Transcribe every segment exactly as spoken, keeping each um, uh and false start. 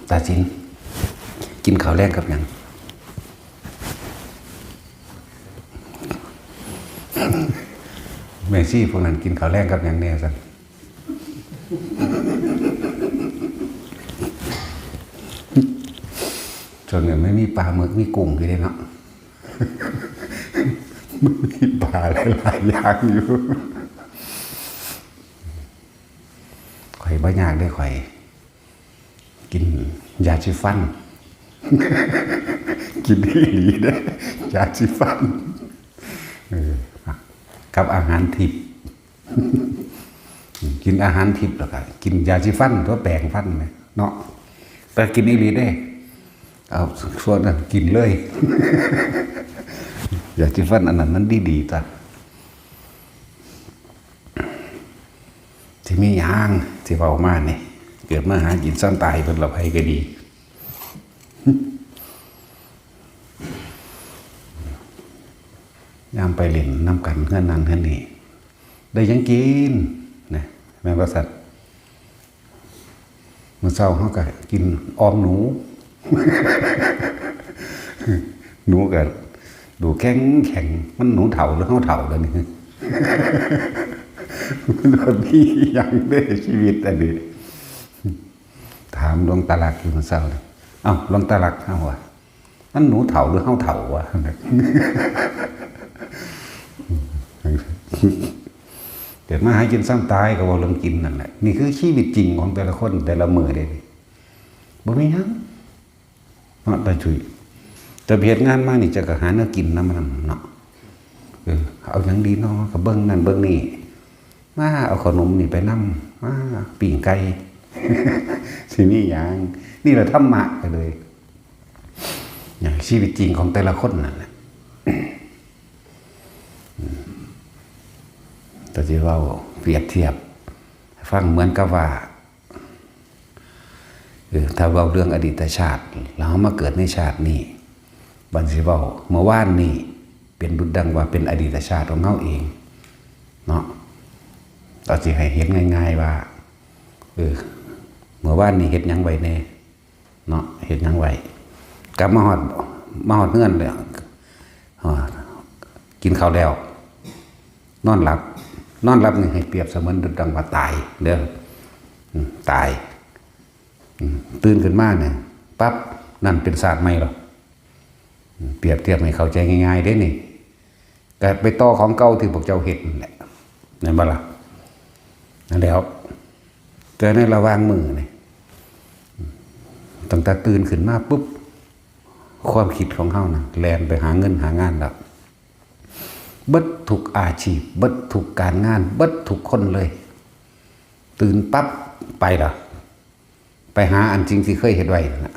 ตาสิน กินข้าวแลงกับหยัง? แม่ชีพวกนั้นกินข้าวแลงกับหยังแน่ซั่น? ส่วนใหญ่ไม่มีปลาหมึก มีกุ้งอยู่เด้เนาะ มีปลาหลายๆอย่างอยู่ ข่อยบ่ยากเด้ข่อย กินยาสีฟัน กินอีหลีเด้ ยาสีฟัน เออ กับอาหารทิพย์ กินอาหารทิพย์แล้วก็กินยาสีฟัน ตัวแปรงฟันเนี่ยเนาะ แต่กินอีหลีเด้ เอาส่วนนั้นกินเลย ยาสีฟันอันนั้นมันดีๆ จ้ะ สิมีหยังสิเว้ามานี่ เกิดมาหากินซ่อนตายเพิ่นละไผก็ดี ยามไปเล่นนำกันเฮือนนั่นเฮือนนี่ ได้หยังกิน นะ แม่นบ่ซั่น? มื้อเช้าเฮาก็กินออมหนู หนูก็ดูแข็งแข็ง มันหนูเฒ่าหรือเฮาเฒ่าแล้วนี่ มันบ่มีหยังเด้ชีวิตอันนี้ ถามหลวงตาลักอยู่มื้อเช้านี่ เอ้า หลวงตาลัก เฮาว่า มันหนูเฒ่าหรือเฮาเฒ่าวะ เกิดมาหากินซ่อนตายก็เว้าเรื่องกินนั่นแหละ นี่คือชีวิตจริงของแต่ละคนแต่ละมื้อเด้ บ่มีหยังเนาะ ตาจุ้ย แต่ไปเฮ็ดงานมานี่ เจ้าก็หาแนวกินนำมันเนาะ เออ เอาหยังดีน้อ ก็เบิ่งนั่นเบิ่งนี่ มาเอาขนมนี่ไปนำ มาปิ้งไก่ สิมีหยัง นี่แหละธรรมะก็เลย อย่างชีวิตจริงของแต่ละคนนั่นแหละ อืม แต่ที่เว้าเปรียบเทียบ ฟังเหมือนกับว่า เออ ถ้าเว้าเรื่องอดีตชาติ แล้วเฮามาเกิดในชาตินี้ บัดสิเว้าเมื่อวานนี้ เป็นดุจดังว่าเป็นอดีตชาติของเฮาเอง เนาะ เอาสิให้เห็นง่ายๆว่า เออ เมื่อวานนี้เฮ็ดหยังไว้แน่ เนาะ เฮ็ดหยังไว้ กลับมาฮอด มาฮอดเฮือนแล้ว อ่า กินข้าวแล้ว นอนหลับ นอนหลับนี่ให้เปรียบเสมือนดังว่าตายเด้อ อืม ตาย อืม ตื่นขึ้นมาเนี่ย ปั๊บ นั่นเป็นชาติใหม่แล้ว อืม เปรียบเทียบให้เข้าใจง่ายๆเด้นี่ ก็ไปต่อของเก่าที่พวกเจ้าเฮ็ดนั่นแหละ แม่นบ่ล่ะ? นั่นแหล้ว แต่ในระหว่างมื้อนี่ ตั้งแต่ตื่นขึ้นมาปุ๊บ ความคิดของเฮานะแล่นไปหาเงินหางานแล้ว เบิดทุกอาชีพ เบิดทุกการงาน เบิดทุกคนเลย ตื่นปั๊บไปละ ไปหาอันสิ่งที่เคยเฮ็ดไว้นั่นน่ะ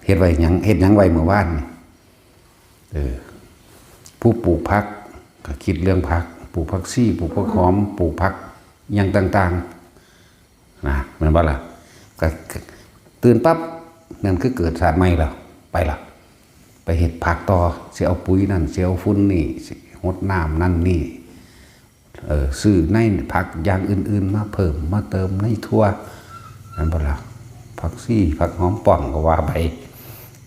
เฮ็ดไว้หยัง เฮ็ดหยังไว้เมื่อวานนี่ เออ ผู้ปลูกผักก็คิดเรื่องผัก ปลูกผักชี ปลูกผักหอม ปลูกผักหยังต่างๆ นะ แม่นบ่ล่ะ? ก็ ก็ตื่นปั๊บ นั่นคือเกิดชาติใหม่แล้ว ไปละ ไปเฮ็ดผักต่อ สิเอาปุ๋ยนั่น สิเอาฝุ่นนี่ สิหดน้ำนั่นนี่ เออ ซื้อในผักอย่างอื่นๆมาเพิ่มมาเติมในถั่ว แม่นบ่ล่ะ? ผักชี ผักหอมป้อมก็ว่าไป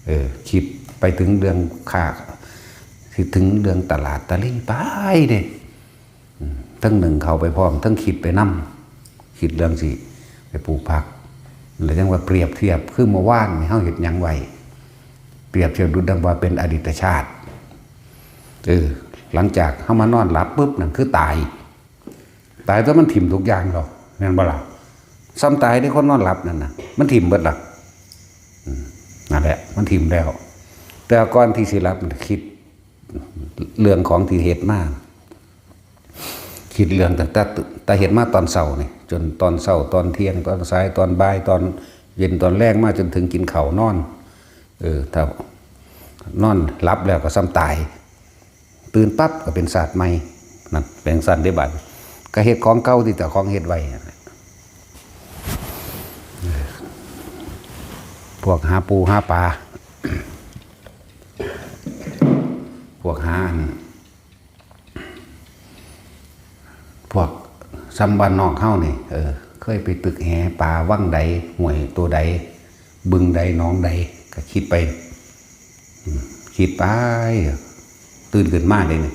เออ คิดไปถึงเรื่องค้า คิดถึงเรื่องตลาดตะลี่ไปเด้ อืม ทั้งนึ่งข้าวไปพร้อม ทั้งคิดไปนำ คิดเรื่องสิไปปลูกผัก แล้วจั่งว่าเปรียบเทียบ คือเมื่อวานนี่เฮาเฮ็ดหยังไว้ เปรียบเทียบดูดังว่าเป็นอดีตชาติ เออ หลังจากเฮามานอนหลับปุ๊บ นั่นคือตาย ตายตัวมันถิ่มทุกอย่างแล้ว แม่นบ่ล่ะ? ซ่ำตายเด้ คนนอนหลับนั่นน่ะ มันถิ่มเบิดล่ะ อืม นั่นแหละ มันถิ่มแล้ว แต่ก่อนที่สิหลับมันคิด เรื่องของที่เฮ็ดมา คิดเรื่องตั้งแต่ แต่เฮ็ดมาตอนเช้านี่ จนตอนเช้า ตอนเที่ยง ตอนสาย ตอนบ่าย ตอนเย็น ตอนแลงมาจนถึงกินข้าวนอน เออ เฒ่า นอนหลับแล้วก็ซ่ำตาย ตื่นปั๊บก็เป็นชาติใหม่ นั่น เป็นซั่นเด้บัด ก็เฮ็ดของเก่าที่เจ้าของเฮ็ดไว้นั่นแหละ พวกหาปูหาปลา พวกหาอัน พวกซ่ำบ้านนอกเฮานี่ เออ เคยไปตึกแหปลาวังใด ห้วยตัวใด บึงใดหนองใด ก็คิดไป อืม คิดไป ตื่นขึ้นมาเลยนี่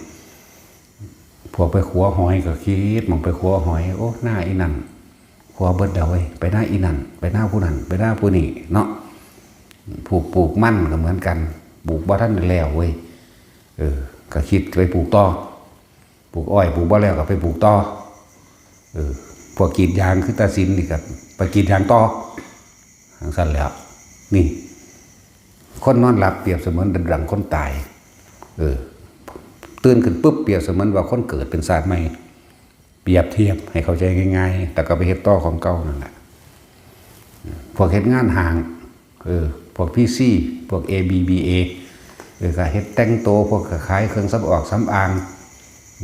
พวกไปขัวหอยก็คิด หม่องไปขัวหอย โอ้ หน้าอีนั่น ขัวเบิดแล้วเว้ย ไปหน้าอีนั่น ไปหน้าผู้นั่น ไปหน้าผู้นี่เนาะ ผูก ปลูกมันก็เหมือนกัน ปลูกบ่ทันได้แล้วเว้ย เออ ก็คิดไปปลูกต่อ ปลูกอ้อย ปลูกบ่แล้วก็ไปปลูกต่อ เออ พวกกรีดยางคือตาสินนี่ก็ไปกรีดยางต่อ จั่งซั้นแหล้ว นี่ คนนอนหลับเปรียบเสมือนดังคนตาย เออ ตื่นขึ้นปุ๊บเปรียบเสมือนว่าคนเกิดเป็นชาติใหม่ เปรียบเทียบให้เข้าใจง่ายๆ แต่ก็ไปเฮ็ดต่อของเก่านั่นแหละ พวกเฮ็ดงานห้าง เออ พวกพีซี พวกเอบีบีเอ เออ ก็เฮ็ดแต่งโต พวกก็ขายเครื่องสำออกสำอาง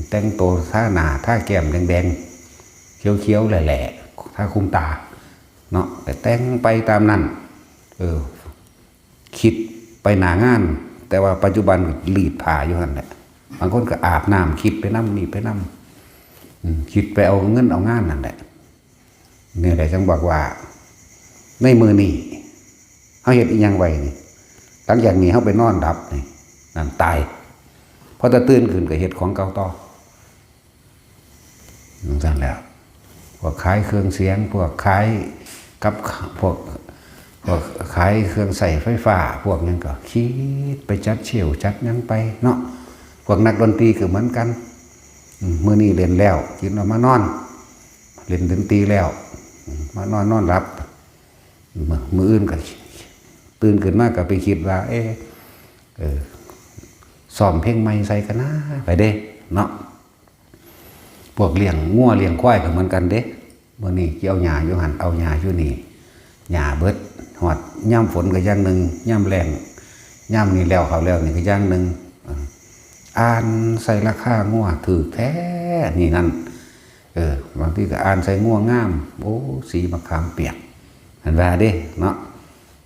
แต่งโต ทาหน้า ทาแก้มแดงๆ เขียวๆ แหล่ๆ ทาคุมตา เนาะ ก็แต่งไปตามนั้น เออ คิดไปหน้างาน แต่ว่าปัจจุบันก็รีดผ้าอยู่หั่นแหละ บางคนก็อาบน้ำ คิดไปนำ นี่ไปนำ อืม คิดไปเอาเงินเอางานนั่นแหละ นี่แหละจั่งบอกว่า ในมื้อนี้ เฮาเฮ็ดอีหยังไว้นี่ หลังจากนี้เฮาไปนอนหลับนี่ นั่นตาย พอแต่ตื่นขึ้นก็เฮ็ดของเก่าต่อ จั่งซั้นแหล้ว พวกขายเครื่องเสียง พวกขายกับ พวก พวกขายเครื่องใช้ไฟฟ้า พวกหยังก็คิดไปจัดเชลฟ์จัดหยังไปเนาะ พวกนักดนตรีก็เหมือนกัน อืม มื้อนี้เล่นแล้ว กินแล้วมานอน เล่นดนตรีแล้ว อืม มานอน นอนหลับ มื้อ มื้ออื่นก็ ตื่นขึ้นมาก็ไปคิดว่า เอ๊ะ เออ ซ้อมเพลงใหม่ใส่กันนะ ไปเด้ เนาะ พวกเลี้ยงงัวเลี้ยงควายก็เหมือนกันเด้ มื้อนี้สิเอาหญ้าอยู่หั่น เอาหญ้าอยู่นี่ หญ้าเบิด ฮอดยามฝนก็อย่างหนึ่ง ยามแล้ง ยามนี้แล้วเข้าแล้วนี่ก็อย่างหนึ่ง เออ อ่านใส่ราคางัวถูกแท้ นี่นั่น เออ บางทีก็อ่านใส่งัวงาม โอ้ สีมะขามเปียก หั่นว่าเด้ เนาะ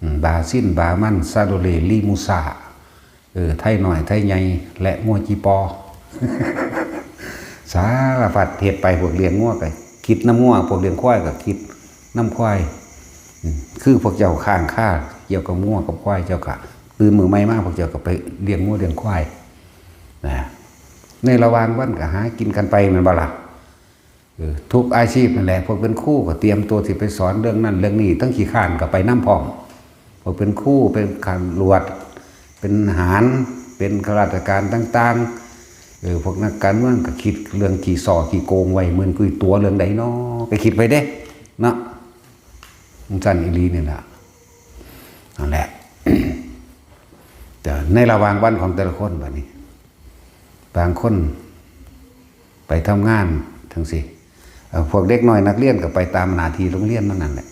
อืม บาซิน บามัน ซาโลเล ลีมูซา เออ ไทน้อย ไทใหญ่ และงัวจีปอ สารพัดเฮ็ดไป พวกเลี้ยงงัวก็คิดนำงัว พวกเลี้ยงควายก็คิดนำควาย อืม คือพวกเจ้าค้างคาเกี่ยวกับงัวกับควาย เจ้าก็ตื่นมื้อใหม่มา พวกเจ้าก็ไปเลี้ยงงัวเลี้ยงควาย นะ ในระหว่างวันก็หากินกันไป แม่นบ่ล่ะ เออ ทุกอาชีพนั่นแหละ พวกเป็นครูก็เตรียมตัวสิไปสอนเรื่องนั้นเรื่องนี้ ทั้งขี้คร้านก็ไปนำพร้อม พวกเป็นครู เป็นตำรวจ เป็นทหาร เป็นข้าราชการต่างๆ เออ พวกนักการเมืองก็คิดเรื่องขี้ส่อขี้โกงไว้ มื้อนี้กูตั๋วเรื่องใดน้อ ก็คิดไปเด้ เนาะ จั่งซั้นอีหลีนี่ล่ะ นั่นแหละ แต่ในระหว่างวันของแต่ละคนบัดนี้ บางคนไปทำงานจั่งซี้ เอ่อ พวกเด็กน้อยนักเรียนก็ไปตามหน้าที่โรงเรียนมันนั่นแหละ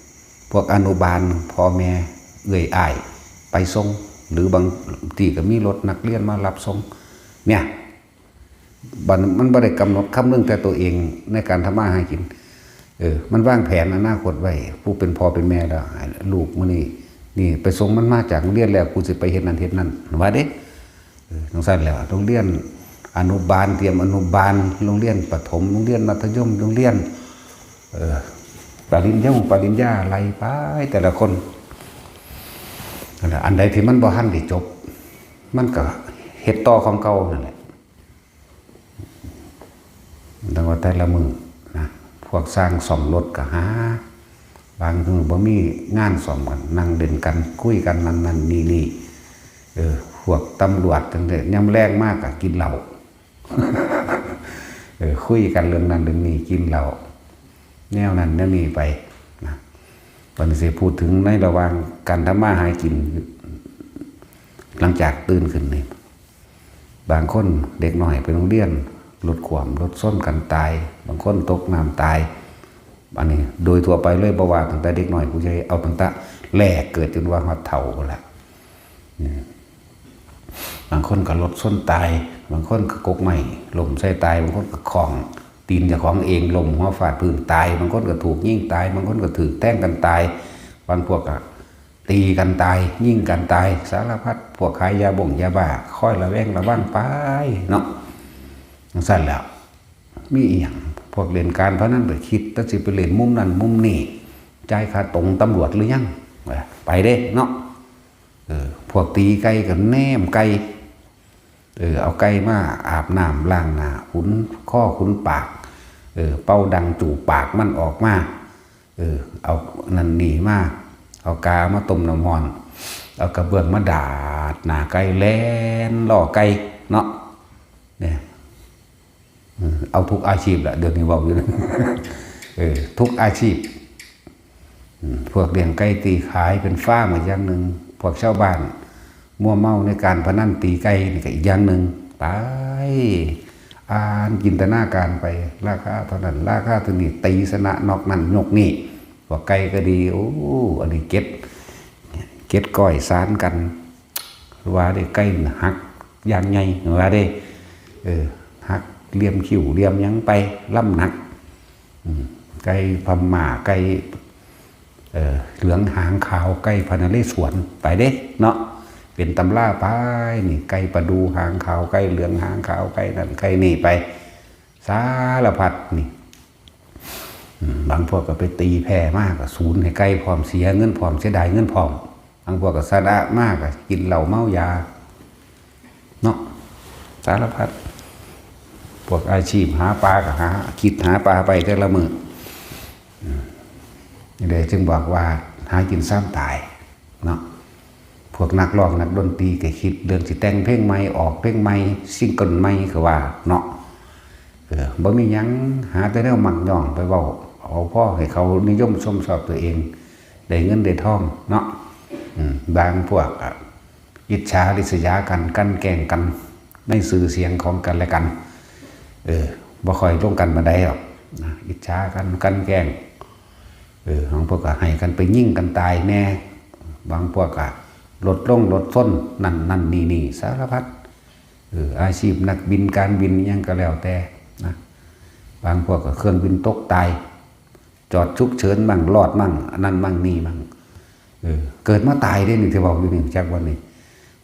พวกอนุบาล พ่อแม่ เอื้อยอ้าย ไปส่ง หรือบางที่ก็มีรถนักเรียนมารับส่ง เนี่ย บัดมันบ่ได้กำหนดคำนึงแต่ตัวเองในการทำมาหากิน เออ มันวางแผนอนาคตไว้ ผู้เป็นพ่อเป็นแม่แล้ว ให้ลูกมื้อนี้ นี่ไปส่งมันมาจากโรงเรียนแล้ว กูสิไปเฮ็ดนั่นเฮ็ดนั่น ว่าเด้ เออ จั่งซั้นแหละ โรงเรียนอนุบาล เตรียมอนุบาล โรงเรียนประถม โรงเรียนมัธยม โรงเรียน เอ่อ ปริญญา ปริญญา ไล่ไปแต่ละคน นั่นแหละ อันใดที่มันบ่ทันได้จบ มันก็เฮ็ดต่อของเก่านั่นแหละ แต่ว่าแต่ละมื้อนะ พวกช่างซ่อมรถก็หา บางมื้อบ่มีงานซ่อมก็นั่งเล่นกัน คุยกันนั่นนั่นนี่นี่ เออ พวกตำรวจจั่งซี้ ยามแลงมาก็กินเหล้า เออ คุยกันเรื่องนั้นเรื่องนี้ กินเหล้า แนวนั้นแนวนี้ไปนะ บัดนี้สิพูดถึงในระหว่างการทำมาหากิน หลังจากตื่นขึ้นนี่ บางคนเด็กน้อยไปโรงเรียน รถขวม รถชนกันตาย บางคนตกน้ำตาย อันนี้โดยทั่วไปเลย บ่ว่าตั้งแต่เด็กน้อยผู้ใหญ่ เอาตั้งแต่แรกเกิดจนว่าฮอดเฒ่าพู้นล่ะ อืม บางคนก็รถชนตาย บางคนก็กกไม้ล้มใส่ตาย บางคนก็ข้องตีนเจ้าของเอง ล้มหัวฟาดพื้นตาย บางคนก็ถูกยิงตาย บางคนก็ถูกแทงกันตาย บางพวกก็ตีกันตาย ยิงกันตาย สารพัด พวกขายยาบ้งยาบ้า คอยระแวงระวังไปเนาะ จั่งซั้นแหล้ว มีอีหยัง พวกเล่นการพนันก็คิดแต่สิไปเล่นมุมนั้นมุมนี้ จ่ายค่าตรงตำรวจหรือยัง ไปเด้เนาะ เออ พวกตีไก่ก็แนมไก่ เออ เอาไก่มาอาบน้ำล้างหน้า ขุนคอขุนปาก เออ เป่าดังจูบปากมันออกมา เออ เอานั่นนี่มา เอากามาต้มน้ำร้อน เอากระเบื้องมาดาดหน้าไก่ แล่นล้อไก่เนาะ เนี่ย อืม เอาทุกอาชีพแหละ เดี๋ยวนี้เว้าอยู่นะ เออ ทุกอาชีพ อืม พวกเลี้ยงไก่ตีขายเป็นฟาร์มก็อย่างหนึ่ง พวกชาวบ้านมัวเมาในการพนันตีไก่นี่ก็อีกอย่างหนึ่ง ไป อ่านจินตนาการไป ราคาเท่านั้น ราคาเท่านี้ ตีชนะนอกนั้นยกนี่ พวกไก่ก็ดี โอ้ อันนี้เก็ด เก็ดก้อยสานกัน ว่าได้ไก่หักอย่างใหญ่ ว่าได้ เออ หักเหลี่ยมคิ้วเหลี่ยมหยังไป ลำหนัก อืม ไก่พม่า ไก่ เออ เหลืองหางขาว ไก่พระนเรศวร ไปเด้เนาะ เป็นตำราไป นี่ ไก่ประดู่หางขาว ไก่เหลืองหางขาว ไก่นั่นไก่นี่ไป สารพัดนี่ อืม บางพวกก็ไปตีแพ้มาก็สูญให้ไก่พร้อม เสียเงินพร้อม เสียดายเงินพร้อม บางพวกก็ชนะมาก็กินเหล้าเมายา เนาะ สารพัด พวกอาชีพหาปลาก็หา คิดหาปลาไปแต่ละมื้อ อืม นี่เลยจึงบอกว่าหากินซ้ำตายเนาะ พวกนักร้องนักดนตรีก็คิดเรื่องสิแต่งเพลงใหม่ ออกเพลงใหม่ ซิงเกิลใหม่ก็ว่าเนาะ เออ บ่มีหยัง หาแต่แนวมักย้องไปเว้า เอาพอให้เขานิยมชมชอบตัวเอง ได้เงินได้ทองเนาะ อืม บางพวกอะ อิจฉาริษยากัน กลั่นแกล้งกัน ในชื่อเสียงของกันและกัน เออ บ่ค่อยลงกันปานใดหรอกนะ อิจฉากัน กลั่นแกล้ง เออ บางพวกก็ให้กันไปยิงกันตายแน่ บางพวกก็รถลงรถชน นั่นนั่นนี่นี่ สารพัด เออ อาชีพนักบิน การบินอิหยังก็แล้วแต่นะ บางพวกก็เครื่องบินตกตาย จอดฉุกเฉินมั่ง รอดมั่ง อันนั้นมั่งนี่มั่ง เออ เกิดมาตายเด้นี่ ที่เว้าอยู่นี่ จักวันนี้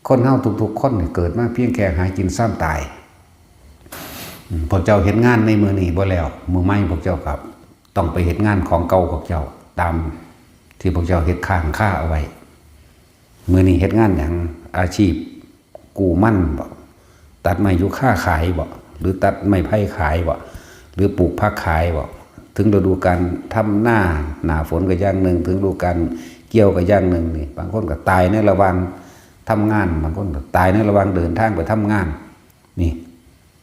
คนเฮาทุกๆคนนี่เกิดมาเพียงแค่หากินซ้ำตาย อืม พวกเจ้าเฮ็ดงานในมื้อนี้บ่แล้ว มื้อใหม่พวกเจ้าก็ต้องไปเฮ็ดงานของเก่าพวกเจ้า ตามที่พวกเจ้าเฮ็ดค้างคาเอาไว้ มื้อนี้เฮ็ดงานหยัง อาชีพกู้มันบ่ ตัดไม้ยูคาขายบ่ หรือตัดไม้ไผ่ขายบ่ หรือปลูกผักขายบ่ ถึงฤดูกาลทำนา หน้าฝนก็อย่างหนึ่ง ถึงฤดูกาลเกี่ยวก็อย่างหนึ่งนี่ บางคนก็ตายในระหว่างทำงาน บางคนก็ตายในระหว่างเดินทางไปทำงาน นี่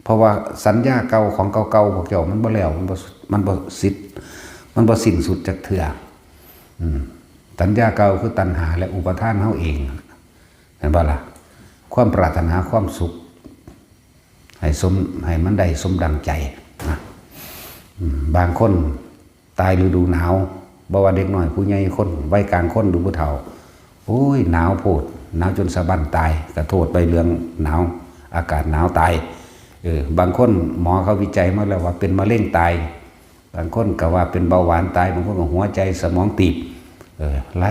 เพราะว่าสัญญาเก่าของเก่าๆพวกเจ้ามันบ่แล้ว มันบ่ มันบ่สิ้น มันบ่สิ้นสุดจักเทื่อ อืม สัญญาเก่าคือตัณหาและอุปาทานเฮาเอง เห็นบ่ล่ะ ความปรารถนาความสุข ให้สม ให้มันได้สมดังใจนะ อืม บางคนตายฤดูหนาว บ่ว่าเด็กน้อยผู้ใหญ่ คนวัยกลางคนหรือผู้เฒ่า โอ้ย หนาวโพด หนาวจนสะบั้นตาย ก็โทษไปเรื่องหนาว อากาศหนาวตาย เออ บางคนหมอเขาวิจัยมาแล้วว่าเป็นมะเร็งตาย บางคนก็ว่าเป็นเบาหวานตาย บางคนก็หัวใจสมองตีบ เออ ไล่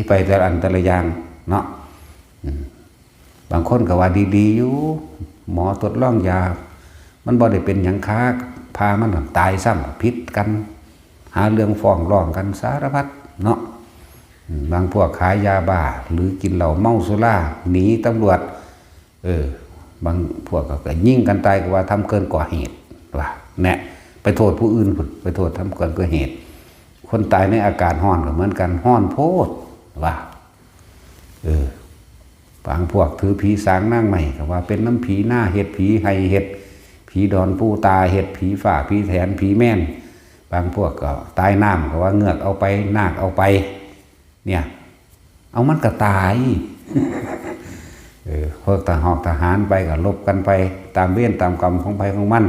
ไปแต่ละอันแต่ละอย่างเนาะ อืม บางคนก็ว่าดีๆอยู่ หมอทดลองยา มันบ่ได้เป็นหยังคัก พามันตายซ้ำ ผิดกัน หาเรื่องฟ้องร้องกันสารพัดเนาะ อืม บางพวกขายยาบ้า หรือกินเหล้าเมาสุรา หนีตำรวจ เออ บางพวกก็ ก็ยิงกันตาย ก็ว่าทำเกินกว่าเหตุ ว่า แน่ ไปโทษผู้อื่นพุ้น ไปโทษทำเกินกว่าเหตุ คนตายในอากาศร้อนก็เหมือนกัน ร้อนโพด ว่า เออ บางพวกถือผีสางนางไม้ ก็ว่าเป็นน้ำผีหน้าเฮ็ด ผีไฮ่เฮ็ด ผีดอนปูตาเฮ็ด ผีฟ้า ผีแถน ผีแม่น บางพวกก็ตายน้ำ ก็ว่าเงือกเอาไป นาคเอาไป เนี่ย เอามันก็ตาย เออ พวกทหาร ทหารไปก็ลบกันไป ตามเวรตามกรรมของไผของมัน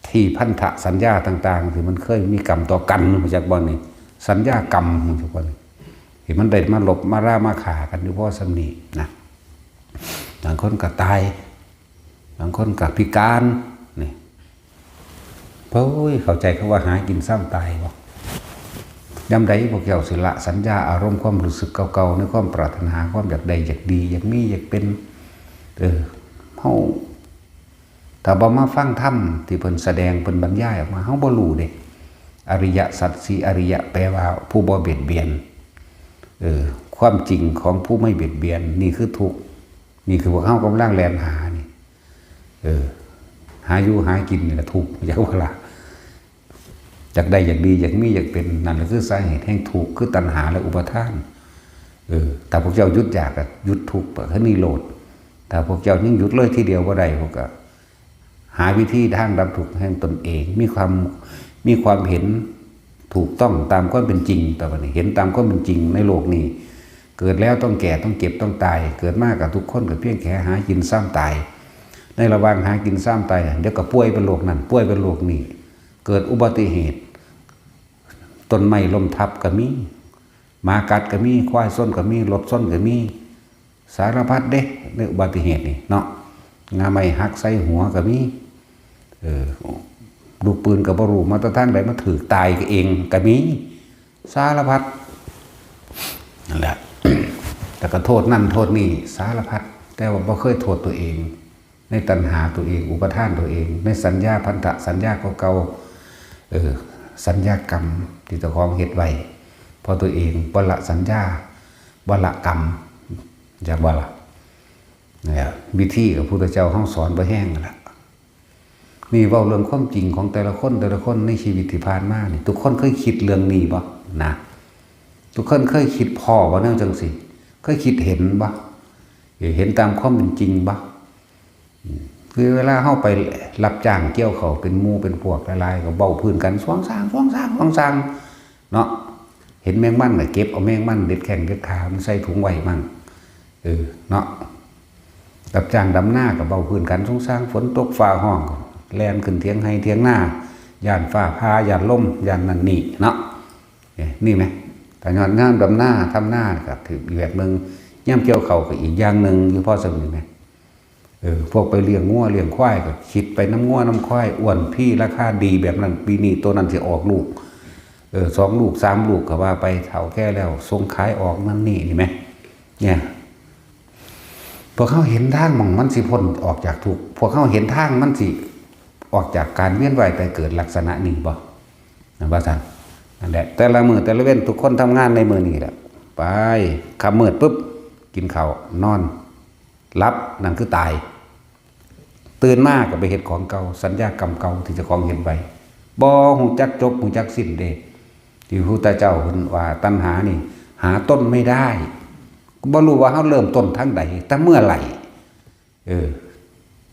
ที่พันธสัญญาต่างๆ ที่มันเคยมีกรรมต่อกัน รู้จักบ่นี่ สัญญากรรม รู้จักบ่นี่ ที่มันได้มาลบมารามาฆ่ากันอยู่พอส่ำนี้นะ บางคนก็ตาย บางคนก็พิการ นี่ โอ้ย เข้าใจคำว่าหากินซ้ำตายบ่ ยามใดพวกเจ้าสิละสัญญาอารมณ์ความรู้สึกเก่าๆ ในความปรารถนา ความอยากได้ อยากดี อยากมี อยากเป็น เออ เฮา ถ้าบ่มาฟังธรรมที่เพิ่นแสดง เพิ่นบรรยายออกมา เฮาบ่รู้เด้ อริยสัจสี่อริยะ แปลว่าผู้บ่เบียดเบียน เออ ความจริงของผู้ไม่เบียดเบียน นี่คือทุกข์ นี่คือพวกเฮากำลังแล่นหานี่ เออ หาอยู่หากินนี่แหละทุกข์ อยากว่าล่ะ อยากได้อยากดีอยากมีอยากเป็น นั่นแหละคือสาเหตุแห่งทุกข์ คือตัณหาและอุปาทาน เออ ถ้าพวกเจ้าหยุดอยากก็หยุดทุกข์ ก็คือนิโรธ ถ้าพวกเจ้ายังหยุดเลยทีเดียวบ่ได้ พวกก็หาวิธีทางดับทุกข์แห่งตนเอง มีความ มีความเห็นถูกต้องตามความเป็นจริง ต่อไปนี้เห็นตามความเป็นจริงในโลกนี้ เกิดแล้วต้องแก่ต้องเจ็บต้องตาย เกิดมากับทุกคนก็เพียงแค่หากินซ้ำตาย ในระหว่างหากินซ้ำตาย เดี๋ยวก็ป่วยเป็นโรคนั่น ป่วยเป็นโรคนี้ เกิดอุบัติเหตุ ต้นไม้ล้มทับก็มี หมากัดก็มี ควายชนก็มี รถชนก็มี สารพัดเด้ ในอุบัติเหตุนี่เนาะ งาไม้หักใส่หัวก็มี เออ ลูกปืนก็บ่รู้มาแต่ทางใด มาถืกตายก็เองก็มี สารพัด นั่นแหละ แต่ก็โทษนั่นโทษนี่สารพัด แต่ว่าบ่เคยโทษตัวเอง ในตัณหาตัวเอง อุปาทานตัวเอง ในสัญญาพันธสัญญาเก่าๆ เออ สัญญากรรมที่เจ้าของเฮ็ดไว้ เพราะตัวเองบ่ละสัญญา บ่ละกรรม จักบ่ล่ะ เนี่ย วิธีกับพุทธเจ้าเฮาสอนบ่แฮงนั่นล่ะ นี่เว้าเรื่องความจริงของแต่ละคน แต่ละคนในชีวิตที่ผ่านมานี่ ทุกคนเคยคิดเรื่องนี้บ่นะ ทุกคนเคยคิดพ้อบ่แนวจังซี่ เคยคิดเห็นบ่ เห็นตามความเป็นจริงบ่ อืม คือเวลาเฮาไปรับจ้างเกี่ยวข้าวเป็นหมู่เป็นพวกหลายๆ ก็เว้าพื้นกัน สวงซาง สวงซาง สวงซาง เนาะ เห็นแมงมันก็เก็บเอาแมงมันเด็ดแข้งเด็ดขามันใส่ถุงไว้มั่ง เออ เนาะ รับจ้างดำนาก็เว้าพื้นกัน สงสารฝนตกฟ้าฮ้อง แล่นขึ้นเถียงไฮ่เถียงนา ย้านฟ้าผ่า ย้านลม ย้านนั่นนี่เนาะ เอ้ย นี่ไหม ถ้าย้อนงานดำนา ทำนาก็ถืออีกแบบหนึ่ง ยามเกี่ยวข้าวก็อีกอย่างหนึ่ง อยู่พอสำนี้ไหม เออ พวกไปเลี้ยงงัวเลี้ยงควายก็คิดไปนำงัวนำควาย อ้วนพีราคาดีแบบนั้น ปีนี้ตัวนั้นสิออกลูก เออ สองลูก สามลูกก็ว่าไป เฒ่าแก่แล้วส่งขายออกนั่นนี่ นี่ไหม เนี่ย พวกเฮาเห็นทางหม่องมันสิพ้นออกจากทุกข์ พวกเฮาเห็นทางมันสิออกจากการเวียนว่ายตายเกิดลักษณะนี้บ่ นั่นว่าซั่น นั่นแหละ แต่ละมื้อแต่ละเว็นทุกคนทำงานในมื้อนี้แหละ ไป ค่ำมืดปุ๊บ กินข้าว นอน หลับ นั่นคือตาย ตื่นมาก็ไปเฮ็ดของเก่า สัญญากรรมเก่าที่เจ้าของเฮ็ดไว้ บ่ฮู้จักจบฮู้จักสิ้นเด้ ที่พระพุทธเจ้าเพิ่นว่าตัณหานี่ หาต้นไม่ได้ บ่รู้ว่าเฮาเริ่มต้นทางใด แต่เมื่อไหร่ เออ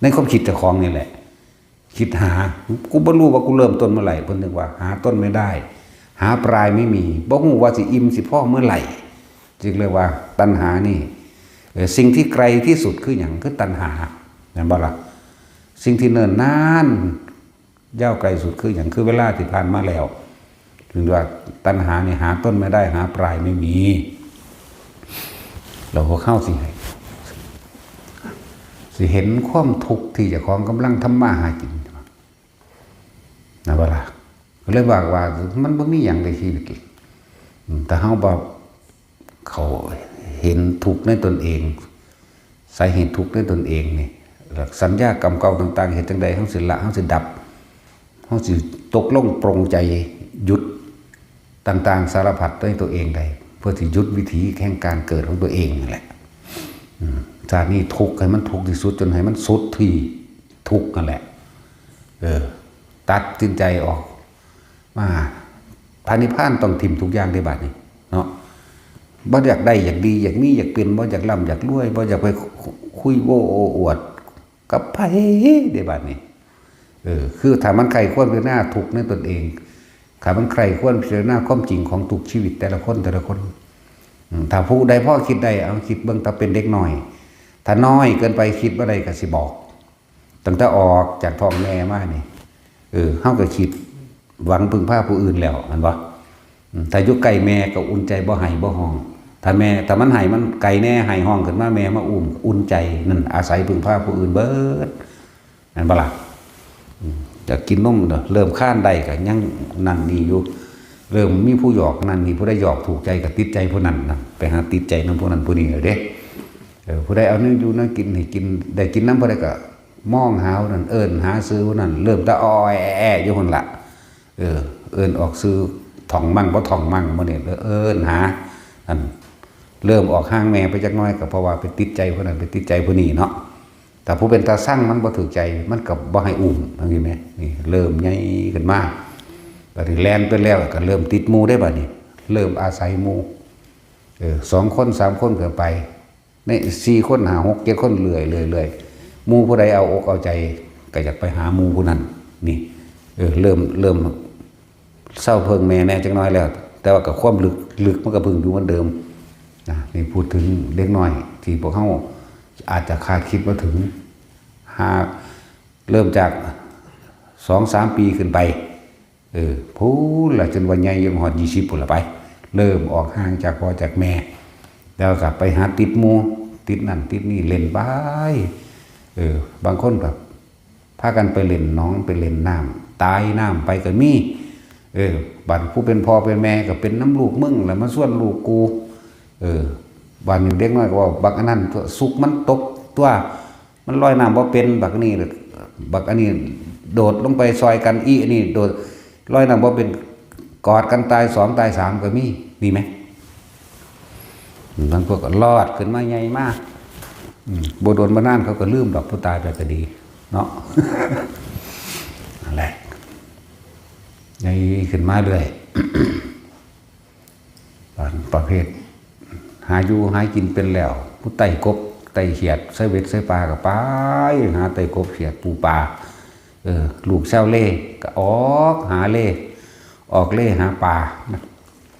ในความคิดเจ้าของนี่แหละ คิดหา กูบ่รู้ว่ากูเริ่มต้นเมื่อไหร่ เพิ่นนึกว่าหาต้นไม่ได้ หาปลายไม่มี บ่ฮู้ว่าสิอิ่มสิพอเมื่อไหร่ จึงเรียกว่าตัณหานี่ เออ สิ่งที่ไกลที่สุดคือหยัง คือตัณหา แม่นบ่ล่ะ สิ่งที่เนิ่นนาน ยาวไกลสุดคือหยัง คือเวลาที่ผ่านมาแล้ว ถึงว่าตัณหานี่หาต้นไม่ได้ หาปลายไม่มี แล้วพวกเฮาสิให้ สิเห็นความทุกข์ที่เจ้าของกำลังทำมาหากิน นะบ่ล่ะ ก็เลยว่า ว่ามันบ่มีหยังในชีวิต อืม แต่เฮาบ่เข้าเห็นทุกข์ในตนเอง สาเหตุทุกข์ในตนเองนี่ แล้วสัญญากรรมเก่าต่างๆ เฮ็ดจั่งใดเฮาสิละ เฮาสิดับ เฮาสิตกลงปรงใจหยุดต่างๆ สารพัดด้วยตัวเองได้ เพื่อสิหยุดวิถีแห่งการเกิดของตัวเองนั่นแหละ อืม ชาตินี้ทุกข์ให้มันทุกข์ที่สุด จนให้มันสุดที่ทุกข์นั่นแหละ เออ ตัดสินใจออกมา พระนิพพานต้องถิ่มทุกอย่างได้บัดนี้ เนาะ บ่อยากได้อยากดีอยากมีอยากเป็น บ่อยากร่ำอยากรวย บ่อยากไปคุยโอ้โอ้อวดกับไผได้บัดนี้ เออ คือถ้ามันใคร่ควรพิจารณาทุกข์ในตนเอง ถ้ามันใคร่ควรพิจารณาความจริงของทุกชีวิตแต่ละคนแต่ละคน อืม ถ้าผู้ใดพอคิดได้ เอาคิดเบิ่ง ถ้าเป็นเด็กน้อย ถ้าน้อยเกินไปคิดบ่ได้ก็สิบอก ตั้งแต่ออกจากท้องแม่มานี่ เออ เฮาก็คิดหวังพึ่งพาผู้อื่นแล้ว แม่นบ่ อืม ถ้าอยู่ใกล้แม่ก็อุ่นใจบ่ไห้บ่ฮ้อง ถ้าแม่ ถ้ามันไห้มันไกลแน่ ไห้ฮ้องขึ้นมาแม่มาอุ้ม อุ่นใจ นั่นอาศัยพึ่งพาผู้อื่นเบิด แม่นบ่ล่ะ อืม อยากกินนมเด้อ เริ่มคลานได้ก็ยังนั่นนี่อยู่ เริ่มมีผู้หยอกนั่นนี่ ผู้ใดหยอกถูกใจก็ติดใจผู้นั้นนะ ไปหาติดใจนำผู้นั้นผู้นี้เอาเด้ เออ ผู้ใดเอาแนวอยู่แนวกินให้กิน ได้กินนำผู้ใดก็มองหาผู้นั้น เอิ้นหาชื่อผู้นั้น เริ่มแต่อ้อแอแออยู่หั่นล่ะ เออ เอิ้นออกชื่อ ถ่องมั่งบ่ถ่องมั่งมื้อนี้ เอิ้นหา อัน เริ่มออกห่างแม่ไปจักหน่อย ก็เพราะว่าไปติดใจผู้นั้น ไปติดใจผู้นี้เนาะ แต่ผู้เป็นตาซังมันบ่ถืกใจ มันก็บ่ให้อุ้ม จังซี่แหม นี่เริ่มใหญ่ขึ้นมา บัดนี้แล่นไปแล้วก็เริ่มติดหมู่เด้บัดนี้ เริ่มอาศัยหมู่ เออ สองคนสามคนก็ไป ในสี่คนห้าหกเจ็ดคน เรื่อยๆๆ หมู่ผู้ใดเอาอกเอาใจ ก็อยากไปหาหมู่ผู้นั้น นี่ เออ เริ่ม เริ่มเซาเพิ่งแม่แหน่จักหน่อยแล้ว แต่ว่าก็ความลึก ลึกมันก็เพิ่งอยู่เหมือนเดิมนะ นี่พูดถึงเด็กน้อยที่พวกเฮาอาจจะคาดคิดบ่ถึง หากเริ่มจากสองสามปีขึ้นไป เออ พู้นล่ะ จนว่าใหญ่ยังฮอดยี่สิบพู้นล่ะไป เริ่มออกห่างจากพ่อจากแม่ แล้วก็ไปหาติดหมู่ ติดนั่นติดนี่ เล่นไป เออ บางคนก็พากันไปเล่นหนอง ไปเล่นน้ำ ตายน้ำไปก็มี เออ บัดผู้เป็นพ่อเป็นแม่ก็เป็นนำลูกมึง แล้วมาชวนลูกกู เออ บัดนี้เด็กน้อยก็ว่า บักอันนั้นตัว สุกมันตกตัว มันลอยน้ำบ่เป็น บักอันนี้ บักอันนี้โดดลงไปซอยกัน อีอันนี้โดด ลอยน้ำบ่เป็น กอดกันตายสองตายสามก็มี มีไหม บางพวกก็รอดขึ้นมาใหญ่มาก อืม บ่โดนบ่นานเขาก็ลืมดอก ผู้ตายไปก็ดี เนาะ นั่นแหละ ใหญ่ขึ้นมาเรื่อย ประเภท หาอยู่หากินเป็นแล้ว ผู้ไต่กบไต่เขียด ใส่เบ็ดใส่ปลาก็ไป หาไต่กบเขียดปูปลา เออ ลูกชาวเลก็ออกหาเล ออกเลหาปลา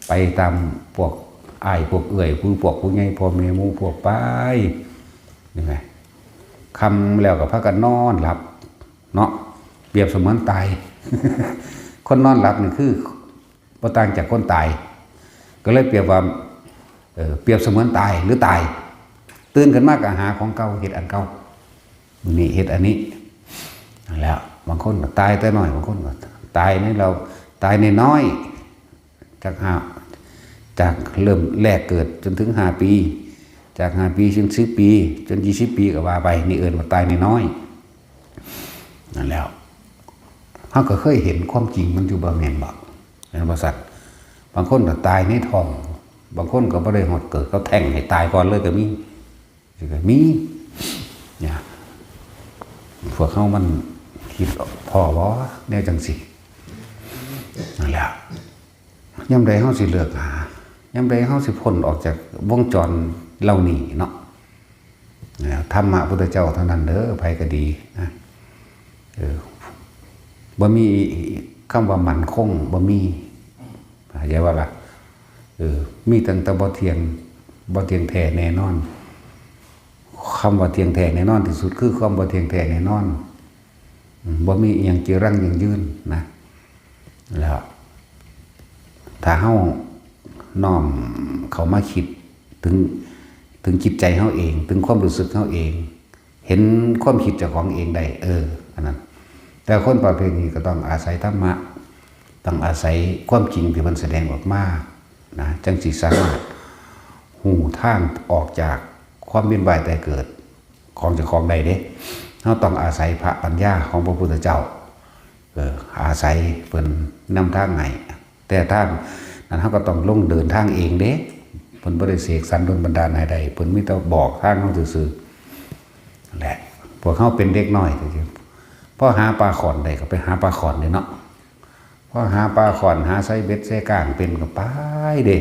ไปตามพวกอ้ายพวกเอื้อย ผู้พวกผู้ใหญ่ พ่อแม่หมู่พวกไป นี่ไง ค่ำแล้วก็พากันนอนหลับ เนาะ เปรียบเสมือนตาย คนนอนหลับนี่คือบ่ต่างจากคนตาย ก็เลยเปรียบว่า เออ เปรียบเสมือนตายหรือตาย ตื่นขึ้นมาก็หาของเก่า เฮ็ดอันเก่า มื้อนี้เฮ็ดอันนี้ นั่นแหละ บางคนก็ตายแต่น้อย บางคนก็ตายในเรา ตายในน้อย จากห้า จากเริ่มแรกเกิดจนถึงห้าปี จากห้าปีจนสิบปี จนยี่สิบปีก็ว่าไป นี่เอิ้นว่าตายในน้อย นั่นแหล้ว เฮาก็เคยเห็นความจริงมันอยู่บ่แม่นบ่ แม่นบ่ซั่น บางคนก็ตายในท้อง บางคนก็บ่ได้ฮอดเกิด เขาแท้งให้ตายก่อนเลยก็มี ก็มี เนี่ย พวกเฮามันคิดพ้อบ่ แนวจังซี่ นั่นแหละ ยามใดเฮาสิเลิกหา ยามใดเฮาสิพ้นออกจากวงจรเหล่านี้เนาะ ธรรมะพุทธเจ้าเท่านั้นเด้อ ไผก็ดีนะ เออ บ่มีคำว่ามั่นคง บ่มี เข้าใจบ่ล่ะ เออ มีตั้งแต่บ่เที่ยง บ่เที่ยงแท้แน่นอน คำว่าเที่ยงแท้แน่นอนที่สุดคือความบ่เที่ยงแท้แน่นอน อืม บ่มีอิหยังจีรังยั่งยืนนะ แล้ว ถ้าเฮาน้อมเข้ามาคิดถึง ถึงจิตใจเฮาเอง ถึงความรู้สึกเฮาเอง เห็นความคิดเจ้าของเองได้ เออ อันนั้น แต่คนประเภทนี้ก็ต้องอาศัยธรรมะ ต้องอาศัยความจริงที่มันแสดงออกมา นะ จั่งสิสามารถฮู้ทางออกจากความเวียนว่ายตายเกิดของเจ้าของได้เด้ เฮาต้องอาศัยพระปัญญาของพระพุทธเจ้า เออ อาศัยเพิ่นนำทางให้ แต่ทางนั้นเฮาก็ต้องลงเดินทางเองเด้ เพิ่นบ่ได้เสกสรรดลบันดาลให้ได้ เพิ่นมีแต่บอกทางเฮาซื่อๆ นั่นแหละ พวกเฮาเป็นเด็กน้อย พอหาปลาข่อนได้ก็ไปหาปลาข่อนเด้เนาะ พอหาปลาข่อน หาใส่เบ็ดใส่ก้างเป็นก็ไปเด้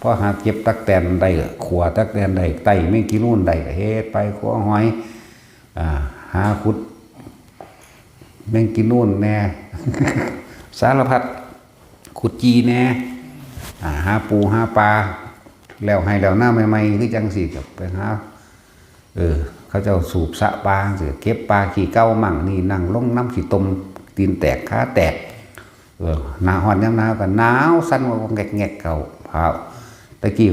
พอหาเก็บตั๊กแตนได้ก็ขั่วตั๊กแตนได้ ไต่แมงกีนูนได้ก็เฮ็ดไป ขั่วหอย อ่า หาขุดแมงกีนูนแหน่ สารพัด ขุดจีแหน่ อ่า หาปูหาปลา แล้วไฮ่แล้วนาใหม่ๆ คือจั่งซี้ก็ไปหา เออ เขาเจ้าสูบสระปลาจั่งซี้ เก็บปลาขี้เก่ามั่ง นี่นั่งลงนำขี้ตม ตีนแตกขาแตก เออ หน้าร้อนยามหนาวก็หนาวสั่นว่าแงกๆ เข้า ผ้า แต่กี้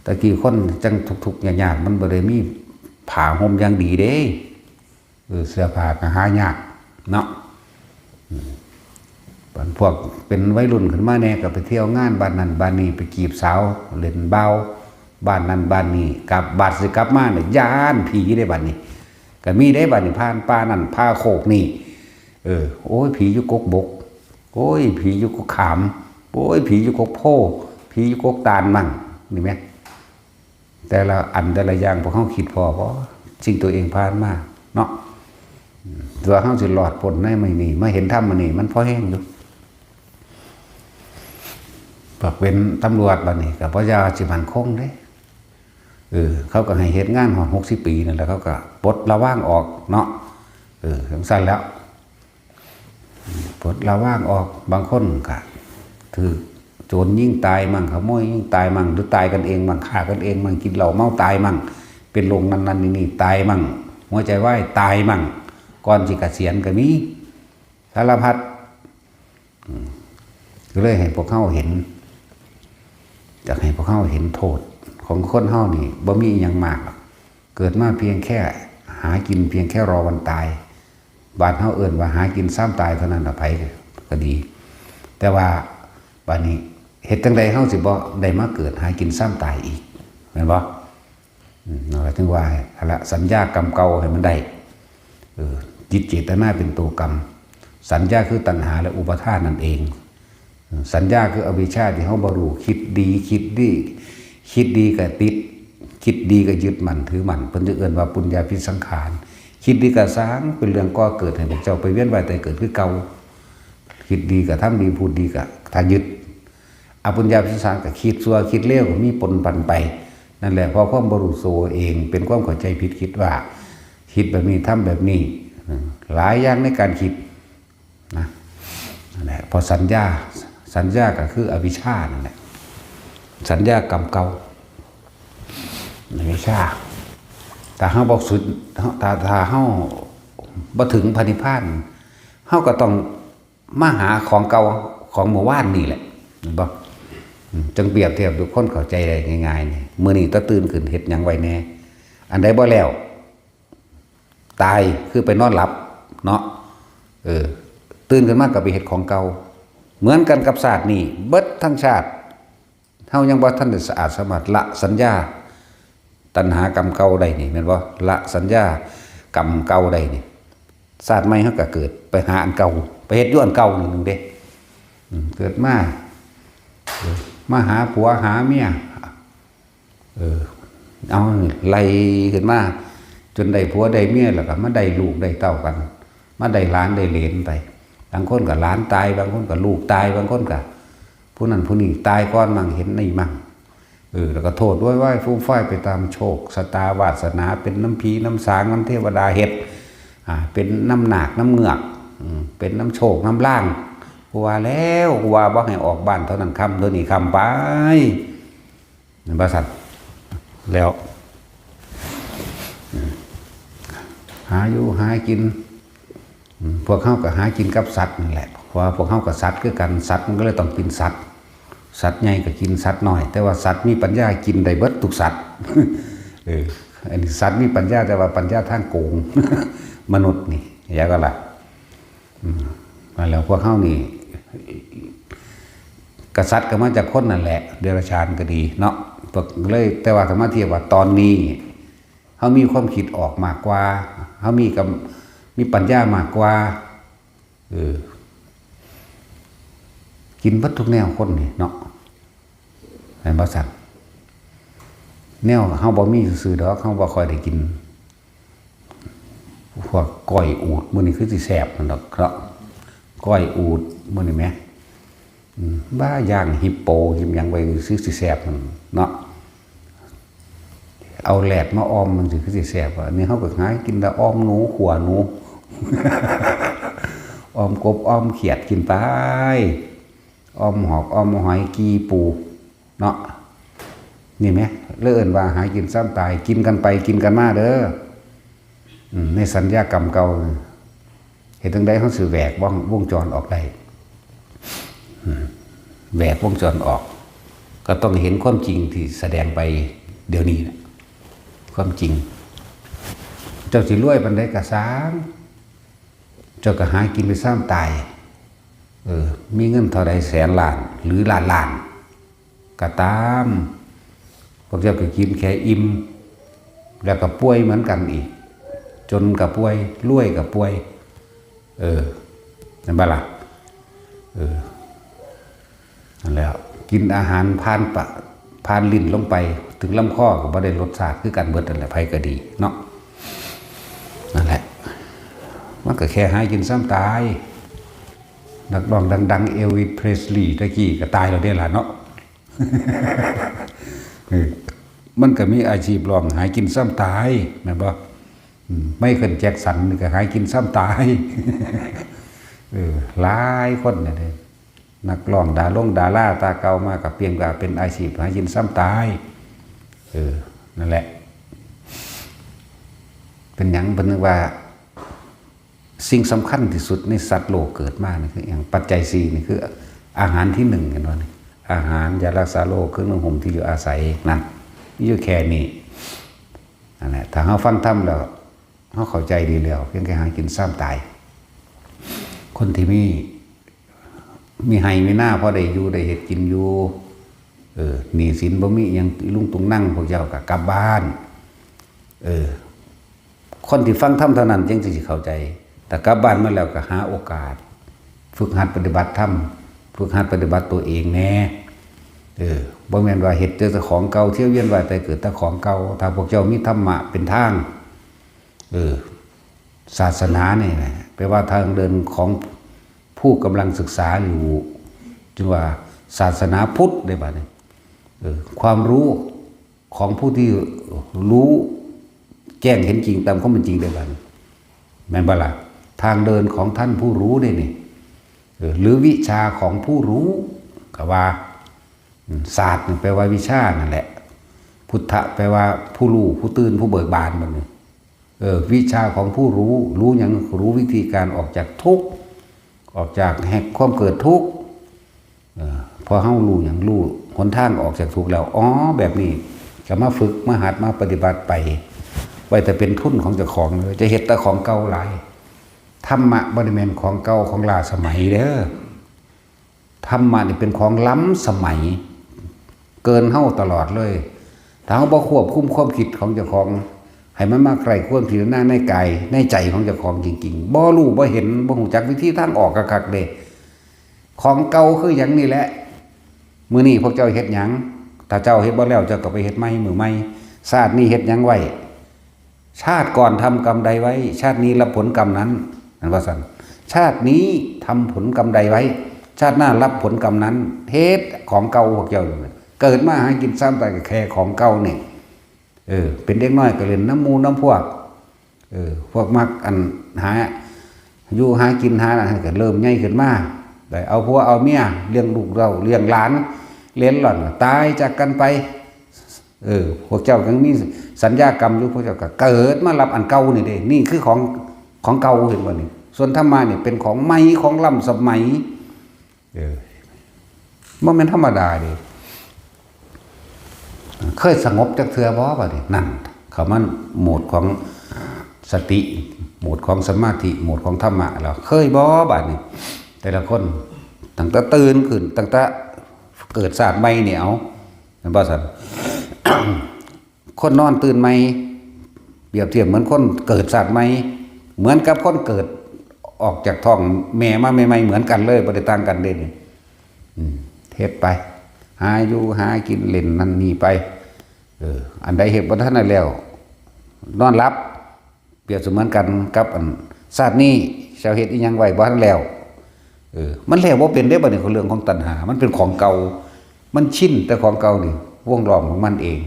แต่กี้คนจั่งทุกข์ๆ ยากๆ มันบ่ได้มีผ้าห่มอย่างดีเด้ เออ เสื้อผ้าก็หายากเนาะ อืม บัดพวกเป็นวัยรุ่นขึ้นมาแหน่ก็ไปเที่ยวงานบ้านนั้นบ้านนี้ ไปจีบสาว เล่นบ่าวบ้านนั้นบ้านนี้ กลับ บัดสิกลับมาเนี่ยย้านผีเด้บัดนี้ ก็มีเด้บัดนี้ ผ่านป่านั่นผ่าโคกนี่ เออ โอ้ย ผีอยู่กกบก โอ้ย ผีอยู่กกขาม โอ้ย ผีอยู่กกโพธิ์ ผีอยู่กกตาลมั่ง นี่แหม แต่ละอันแต่ละอย่างพวกเฮาคิดพ้อบ่ สิ่งตัวเองผ่านมาเนาะ ตัวเฮาสิรอดพ้นในมื้อนี้ มาเห็นธรรมมื้อนี้ มันพอแฮงอยู่ พวกเป็นตำรวจบัดนี้ก็บ่อยากสิมั่นคงเด้ เออ เขาก็ให้เฮ็ดงานฮอดหกสิบปีนั่นแหละ เขาก็ปลดระวางออกเนาะ เออ จั่งซั้นแหล้ว ปลดระวางออก บางคนก็ถืกโจรยิงตายมั่ง ขโมยยิงตายมั่ง หรือตายกันเองมั่ง ฆ่ากันเองมั่ง กินเหล้าเมาตายมั่ง เป็นโรคนั้นๆ นี่ๆ ตายมั่ง หัวใจวายตายมั่ง ก่อนสิเกษียณก็มี สารพัด อืม ก็เลยให้พวกเฮาเห็น อยากให้พวกเฮาเห็นโทษของคนเฮานี่ บ่มีอิหยังมากหรอก เกิดมาเพียงแค่หากิน เพียงแค่รอวันตาย บ้านเฮาเอิ้นว่าหากินซ้ำตายเท่านั้นล่ะ ไผก็ดี แต่ว่าบัดนี้เฮ็ดจั่งใดเฮาสิบ่ได้มาเกิดหากินซ้ำตายอีก แม่นบ่? อืม นั่นแหละ ถึงว่าหั่นละ สัญญากรรมเก่าให้มันได้ เออ จิตเจตนาเป็นตัวกรรม สัญญาคือตัณหาและอุปาทานนั่นเอง เออ สัญญาคืออวิชชาที่เฮาบ่รู้ คิดดี คิดดี คิดดีก็ติด คิดดีก็ยึดมั่นถือมั่น เพิ่นจึงเอิ้นว่าปุญญาภิสังขาร คิดดีก็สร้างเป็นเรื่องก่อเกิดให้พวกเจ้าไปเวียนว่ายตายเกิดคือเก่า คิดดีก็ทำดี พูดดีก็ถ้ายึด อปุญญาภิสังขารก็คิดชั่วคิดเลวก็มีปนปันไป นั่นแหละ เพราะความบ่รู้ตัวเอง เป็นความเข้าใจผิด คิดว่า คิดแบบนี้ ทำแบบนี้ อืม หลายอย่างในการคิดนะ นั่นแหละ เพราะสัญญา สัญญาก็คืออวิชชานั่นแหละ สัญญากรรมเก่า อวิชชา ถ้าเฮาบ่สุด ถ้า ถ้าเฮาบ่ถึงพระนิพพาน เฮาก็ต้อง มาหาของเก่าของเมื่อวานนี่แหละ เห็นบ่? อืม จั่งเปรียบเทียบทุกคนเข้าใจได้ง่ายๆ นี่ มื้อนี้ตาตื่นขึ้นเฮ็ดหยังไว้แหน่ อันใดบ่แล้ว ตายคือไปนอนหลับเนาะ เออ ตื่นขึ้นมาก็ไปเฮ็ดของเก่า เหมือนกันกับชาตินี้ เบิดทั้งชาติ เฮายังบ่ทันได้สะอาดสามารถละสัญญาตัณหากรรมเก่าได้นี่ แม่นบ่? ละสัญญากรรมเก่าได้นี่ ชาติใหม่เฮาก็เกิดไปหาอันเก่า ไปเฮ็ดอยู่อันเก่านี่หนึ่งเด้ อืม เกิดมา เออ มาหาผัวหาเมีย เออ เอาไล่ขึ้นมา จนได้ผัวได้เมีย แล้วก็มาได้ลูกได้เต้ากัน มาได้หลานได้เหลนไป บางคนก็หลานตาย บางคนก็ลูกตาย บางคนก็ผู้นั้นผู้นี้ตายก่อนมั่ง เห็นนี่มั่ง เออ แล้วก็โทษโวยวายฟูมฟายไปตามโชคชะตาวาสนา เป็นน้ำผีน้ำสางน้ำเทวดาเฮ็ด อ่า เป็นน้ำนาคน้ำเงือก อืม เป็นน้ำโชคน้ำลาง กูว่าแล้ว กูว่าบ่ให้ออกบ้านเท่านั้นค่ำเท่านี้ค่ำไป แม่นบ่ซั่น แล้ว อืม หาอยู่หากิน อืม พวกเฮาก็หากินกับสัตว์นั่นแหละ เพราะว่าพวกเฮาก็สัตว์คือกัน สัตว์มันก็เลยต้องกินสัตว์ สัตว์ใหญ่ก็กินสัตว์น้อย แต่ว่าสัตว์มีปัญญากินได้เบิดทุกสัตว์ เออ อันนี้สัตว์มีปัญญา แต่ว่าปัญญาทางโกง มนุษย์นี่ เข้าใจบ่ล่ะ อืม มาแล้วพวกเฮานี่ กษัตริย์ก็มาจากคนนั่นแหละ เดรัจฉานก็ดีเนาะ พวกเลย แต่ว่าถ้ามาเทียบว่าตอนนี้ เฮามีความคิดออกมากกว่า เฮามีกำ มีปัญญามากกว่า เออ กินเบิดทุกแนวคนนี่เนาะ แม่นบ่ซั่น แนวเฮาบ่มีซื่อๆดอก เฮาบ่ค่อยได้กิน พวกก้อยอูฐมื้อนี้คือสิแซ่บนั่นดอกเนาะ ก้อยอูฐมื้อนี้แหม อืม บ้า ย่างฮิปโป กินหยังไปคือสิแซ่บนั่นเนาะ เอาแลดมาอ่อมมันสิคือสิแซ่บ อันนี้เฮาก็หากินแต่อ่อมหนู ขั่วหนู อ่อมกบ อ่อมเขียดกินไป อ่อมหอก อ่อมหอย กี่ปู เนาะ นี่แหม เลยเอิ้นว่าหากินซ้ำตาย กินกันไปกินกันมาเด้อ อืม ในสัญญากรรมเก่า เฮ็ดจั่งใดเฮาสิแหวกวง วงจรออกได้ อืม แหวกวงจรออก ก็ต้องเห็นความจริงที่แสดงไปเดี๋ยวนี้น่ะ ความจริง เจ้าสิรวยปานใดก็ซ่าง เจ้าก็หากินไปซ้ำตาย เออ มีเงินเท่าใดแสนล้าน หรือล้านล้าน ก็ตาม พวกเจ้าก็กินแค่อิ่ม แล้วก็ป่วยเหมือนกันอีก จนก็ป่วย รวยก็ป่วย เออ แม่นบ่ล่ะ เออ นั่นแหละ กินอาหารผ่านปะ ผ่านลิ้นลงไปถึงลำคอก็บ่ได้รสชาติคือกันเบิดนั่นแหละ ไผก็ดีเนาะ นั่นแหละ มันก็แค่หากินซ่ำตาย นักร้องดังๆ เอลวิส เพรสลีย์ตะกี้ก็ตายแล้วเด้ล่ะเนาะ เออ มันก็มีอาชีพร้องหากินซ่ำตาย แม่นบ่ อืม ไมเคิล แจ็คสันนี่ก็หากินซ่ำตาย เออ หลายคนเนี่ยเด้ นักร้องดารงดาราตาเก่ามาก็เปลี่ยนก็เป็นอาชีพหากินซ่ำตาย เออ นั่นแหละ เป็นหยังเพิ่นนึกว่า สิ่งสำคัญที่สุดในสัตว์โลกเกิดมานี่คือหยัง ปัจจัยสี่นี่คืออาหารที่หนึ่ง เห็นบ่นี่ อาหาร ยารักษาโรค เครื่องนุ่งห่ม ที่อยู่อาศัย นั่น มีอยู่แค่นี้ นั่นแหละ ถ้าเฮาฟังธรรมแล้ว เฮาเข้าใจดีแล้ว เพียงแค่หากินซ่ำตาย คนที่มี มีไร่มีนาพอได้อยู่ได้เฮ็ดกินอยู่ เออ หนี้สินบ่มีอิหยังอีลุงตุงนัง พวกเจ้าก็กลับบ้าน เออ คนที่ฟังธรรมเท่านั้นจึงสิเข้าใจ แต่กลับบ้านมาแล้วก็หาโอกาส ฝึกหัดปฏิบัติธรรม ฝึกหัดปฏิบัติตัวเองแหน่ เออ บ่แม่นว่าเฮ็ดแต่ของเก่า เที่ยวเวียนว่ายตายเกิดแต่ของเก่า ถ้าพวกเจ้ามีธรรมะเป็นทาง เออ ศาสนานี่นะ แปลว่าทางเดินของผู้กำลังศึกษาอยู่ จึงว่าศาสนาพุทธได้บัดนี้ เออ ความรู้ของผู้ที่รู้แจ้งเห็นจริงตามความเป็นจริงได้บัดนี้ แม่นบ่ล่ะ ทางเดินของท่านผู้รู้นี่นี่ เออ หรือวิชาของผู้รู้ ก็ว่า อืม ศาสตร์นี่แปลว่าวิชานั่นแหละ พุทธะแปลว่าผู้รู้ ผู้ตื่น ผู้เบิกบานบัดนี้ เออ วิชาของผู้รู้ รู้หยัง รู้วิธีการออกจากทุกข์ ออกจากแห่งความเกิดทุกข์ เออ พอเฮารู้หยัง รู้หนทางออกจากทุกข์แล้ว อ๋อ แบบนี้ ก็มาฝึก มาหัด มาปฏิบัติไป ไว้แต่เป็นทุนของเจ้าของเลย จะเฮ็ดแต่ของเก่าหลาย ธรรมะบ่ได้แม่นของเก่าของล้าสมัยเด้อ ธรรมะนี่เป็นของล้ำสมัย เกินเฮาตลอดเลย ถ้าเฮาบ่ควบคุมความคิดของเจ้าของ ให้มันมาใคร่ครวญพิจารณาในกายในใจของเจ้าของจริงๆ บ่รู้บ่เห็น บ่ฮู้จักวิธีทางออกคักๆเด้ ของเก่าคือหยังนี่แหละ มื้อนี้พวกเจ้าเฮ็ดหยัง ถ้าเจ้าเฮ็ดบ่แล้ว เจ้าก็ไปเฮ็ดใหม่มื้อใหม่ ชาตินี้เฮ็ดหยังไว้ ชาติก่อนทำกรรมใดไว้ ชาตินี้รับผลกรรมนั้น นั่นว่าซั่น ชาตินี้ทำผลกรรมใดไว้ ชาติหน้ารับผลกรรมนั้น เฮ็ดของเก่าพวกเจ้าอยู่ เกิดมาหากินซ่ำตายก็แค่ของเก่านี่ เออ เป็นเด็กน้อยก็เล่นนำหมู่นำพวก เออ พวกมักอันหาอยู่หากินหานั่นก็เริ่มใหญ่ขึ้นมา ได้เอาผัวเอาเมีย เลี้ยงลูกเต้า เลี้ยงหลาน เหลนหล่อน ตายจากกันไป เออ พวกเจ้ายังมีสัญญากรรมอยู่ พวกเจ้าก็เกิดมารับอันเก่านี่เด้ นี่คือของ ของเก่า เห็นบ่นี่ ส่วนธรรมะนี่เป็นของใหม่ ของล้ำสมัย เออ บ่แม่นธรรมดาเด้ เคยสงบจักเทื่อบ่บัดนี้ นั่น เข้ามาโหมดของสติ โหมดของสมาธิ โหมดของธรรมะแล้ว เคยบ่บัดนี้ แต่ละคน ตั้งแต่ตื่นขึ้น ตั้งแต่เกิดชาติใหม่นี่ เอา แม่นบ่ซั่น คนนอนตื่นใหม่ เปรียบเทียบเหมือนคนเกิดชาติใหม่ เหมือนกับคนเกิดออกจากท้องแม่มาใหม่ๆ เหมือนกันเลย บ่ได้ต่างกันเด้นี่ อืม เฮ็ดไป หาอยู่หากินเล่นนั่นนี่ไป เออ อันใดเฮ็ดบ่ทันได้แล้ว นอนหลับ เปรียบเสมือนกันกับอันชาตินี้เจ้าเฮ็ดอิหยังไว้บ่ทันแล้ว เออ มันแล้วบ่เป็นเด้บัดนี้ เรื่องของตัณหา มันเป็นของเก่า มันชินแต่ของเก่านี่ วงล้อมของมันเอง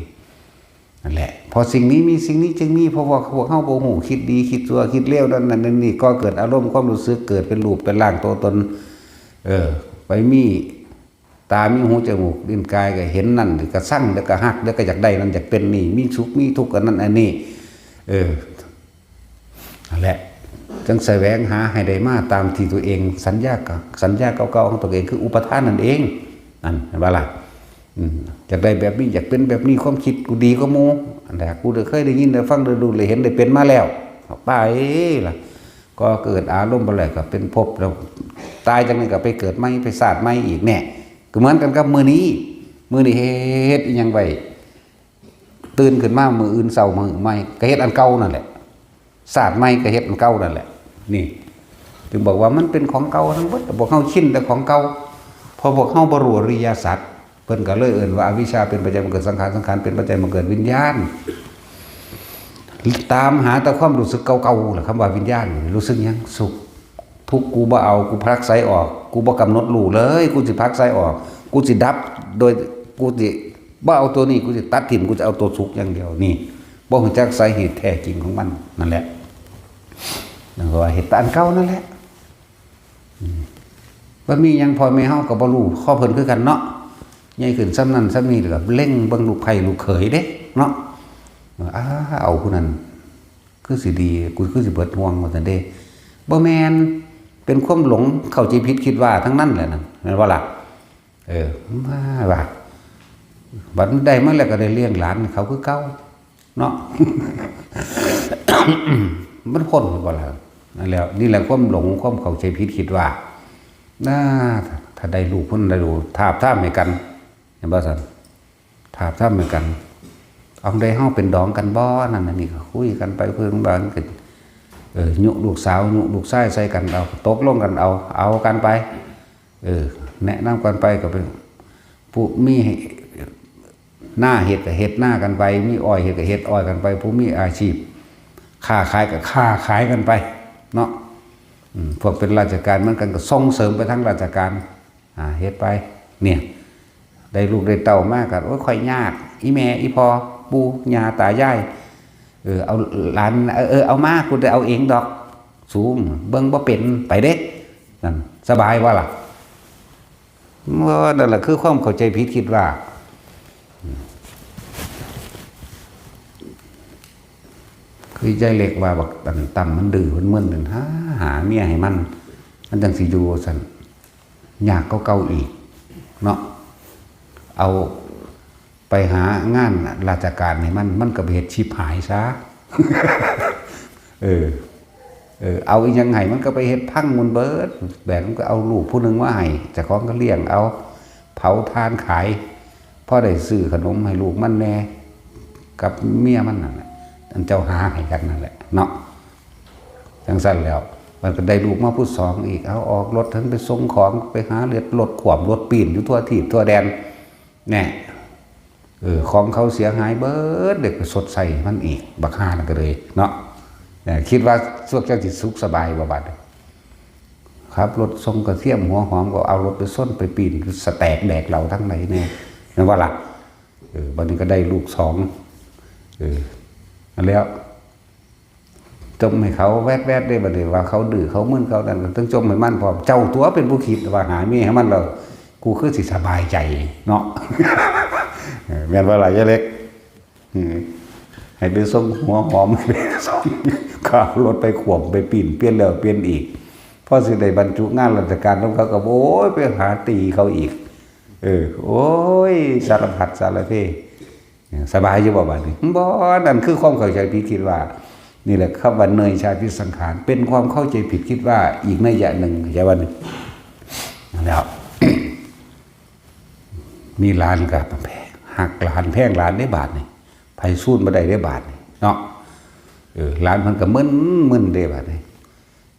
นั่นแหละ เพราะสิ่งนี้มีสิ่งนี้จึงมี เพราะว่าพวกเฮาบ่ฮู้ คิดดี คิดชั่ว คิดเลว นั่นนั่นนี่ ก่อเกิดอารมณ์ความรู้สึก เกิดเป็นรูปเป็นร่างตัวตน เออ ไปมีตา มีหู จมูก ลิ้น กาย ก็เห็นนั่น ก็ซัง แล้วก็ฮัก แล้วก็อยากได้นั่น อยากเป็นนี่ มีสุข มีทุกข์ อันนั้น อันนี้ เออ นั่นแหละ จังแสวงหาให้ได้มาตามที่ตัวเองสัญญากับ สัญญาเก่าๆของตัวเอง คืออุปาทานนั่นเอง นั่น เห็นบ่ล่ะ อืม อยากได้แบบนี้ อยากเป็นแบบนี้ ความคิดกูดีกว่าหมู่ อันใดกูได้เคยได้ยิน ได้ฟัง ได้รู้ ได้เห็น ได้เป็นมาแล้ว ไปล่ะ ก่อเกิดอารมณ์บ่แล้วก็เป็นภพแล้ว ตายจากนั้นก็ไปเกิดใหม่ ไปชาติใหม่อีกแน่ ก็เหมือนกันกับมื้อนี้ มื้อนี้เฮ็ดอิหยังไว้ ตื่นขึ้นมามื้ออื่นเช้ามื้อใหม่ ก็เฮ็ดอันเก่านั่นแหละ ชาติใหม่ก็เฮ็ดอันเก่านั่นแหละ นี่ จึงบอกว่ามันเป็นของเก่าทั้งหมด พวกเฮาชินแต่ของเก่า เพราะพวกเฮาบ่รู้อริยสัจ เพิ่นก็เลยเอิ้นว่าอวิชชาเป็นปัจจัยมาเกิดสังขาร สังขารเป็นปัจจัยมาเกิดวิญญาณ ตามหาแต่ความรู้สึกเก่าๆล่ะ คำว่าวิญญาณ รู้สึกหยัง สุข ทุกข์กูบ่เอา กูผลักไสออก กูบ่กำหนดรู้เลย กูสิผลักไสออก กูสิดับ โดย กูสิบ่เอาตัวนี้ กูสิตัดถิ่ม กูจะเอาตัวสุขอย่างเดียว นี่ บ่รู้จักสาเหตุแท้จริงของมัน นั่นแหละ นั่นก็ว่าเหตุอันเก่านั่นแหละ อืม บ่มีหยัง พ่อแม่เฮาก็บ่รู้ข้อเพิ่นคือกันเนาะ ใหญ่ขึ้นส่ำนั้นส่ำนี้ แล้วก็เล็งเบิ่งลูกไผลูกเขยเด้เนาะ อ้า เอาผู้นั้นคือสิดี กูคือสิเบิดห่วง ว่าซั่นเด้ บ่แม่น เป็นความหลงเข้าใจผิดคิดว่าทั้งนั้นแหละนั่น แม่นบ่ล่ะ เออ มาว่า บัดได้มาแล้วก็ได้เลี้ยงหลานเขาคือเก่าเนาะ มันพ้นบ่ล่ะ นั่นแหละ นี่แหละความหลง ความเข้าใจผิดคิดว่า นะ ถ้าได้ลูกเพิ่นได้ลูก ทาบทามให้กัน เห็นบ่ซั่น ทาบทามให้กัน เอาได้เฮาเป็นดองกันบ่ นั่นน่ะ นี่ก็คุยกันไปคุยกันมา มันก็ เออ ยุลูกสาว ยุลูกชายใส่กัน เอา ตกลงกัน เอา เอากันไป เออ แนะนำกันไป ก็เป็นผู้มีนาเฮ็ดก็เฮ็ดนากันไป มีอ้อยเฮ็ดก็เฮ็ดอ้อยกันไป ผู้มีอาชีพค้าขายก็ค้าขายกันไปเนาะ อืม พวกเป็นราชการเหมือนกันก็ส่งเสริมไปทางราชการ อ่า เฮ็ดไป เนี่ย ได้ลูกได้เต้ามาก็ โอ้ย ข้อยยาก อีแม่ อีพ่อ ปู่ย่าตายาย เออ เอาหลาน เออ เออ เอามา กูได้เอาเองดอก สูง เบิ่งบ่เป็น ไปเด้ นั่น สบายบ่ล่ะ ว่านั่นแหละคือความเข้าใจผิดคิดว่า คือยายเล็กว่าบักอันตั้มมันดื้อมันมึนนั่น หา หาเมียให้มัน มันจังสิอยู่ซั่น ยากกว่าเก่าอีกเนาะ เอาไปหางานราชการให้มัน มันก็ไปเฮ็ดชิบหายซะ เออ เออ เอาอีหยังให้มันก็ไปเฮ็ดพังหมดเบิด แบบมันก็เอาลูกผู้หนึ่งมาให้ เจ้าของก็เลี้ยงเอา เผาถ่านขาย พอได้ซื้อขนมให้ลูกมันแหน่ กับเมียมันนั่นแหละ อันเจ้าหาให้กันนั่นแหละเนาะ จังซั่นแล้ว มันก็ได้ลูกมาผู้สองอีก เอาออกรถทั้งไปส่งของ ไปหาเลือดรถขวมรถปีนอยู่ทั่วทีบทั่วแดน แน่ เออ ของเขาเสียหายเบิด เด็กไปชดใช้มันอีก บักห่านั่นก็เลยเนาะ เออ คิดว่าพวกเจ้าสิสุขสบายบ่บัดนี้ ขับรถส่งกระเทียมหัวหอมก็เอารถไปส้นไปปีนสแตกแดกเหล่าทั้งไหนแน่ แม่นบ่ล่ะ เออ บัดนี้ก็ได้ลูกสอง เออ อันแล้ว จมให้เขาแวดๆ ได้บัดนี้ ว่าเขาดื้อเขามึนเขานั่น ก็ต้องจมให้มันพร้อม เจ้าตัวเป็นผู้คิดว่าหาเมียให้มันแล้ว กูคือสิสบายใจเนาะ เออ แม่นบ่ล่ะยายเล็ก อืม ให้ไปส่งหัวหอม ให้ไปส่ง ขับรถไปขวมไปปีน เปลี่ยนแล้วเปลี่ยนอีก พอสิได้บรรจุงานราชการนำเขาก็ โอ้ย ไปหาตีเขาอีก เออ โอ้ย สารพัดสารเพ สบายอยู่บ่บัดนี้ บ่ นั่นคือความเข้าใจผิดคิดว่า นี่แหละคำว่าเนยชาติสังขาร เป็นความเข้าใจผิดคิดว่าอีกนัยยะหนึ่ง เข้าใจบ่นี่ แล้ว มีหลานก็แพง ฮักหลานแพงหลานเด้บาดนี่ ไผสูนบ่ได้เด้บาดนี่เนาะ เออ หลานเพิ่นก็มึนๆ เด้บาดนี่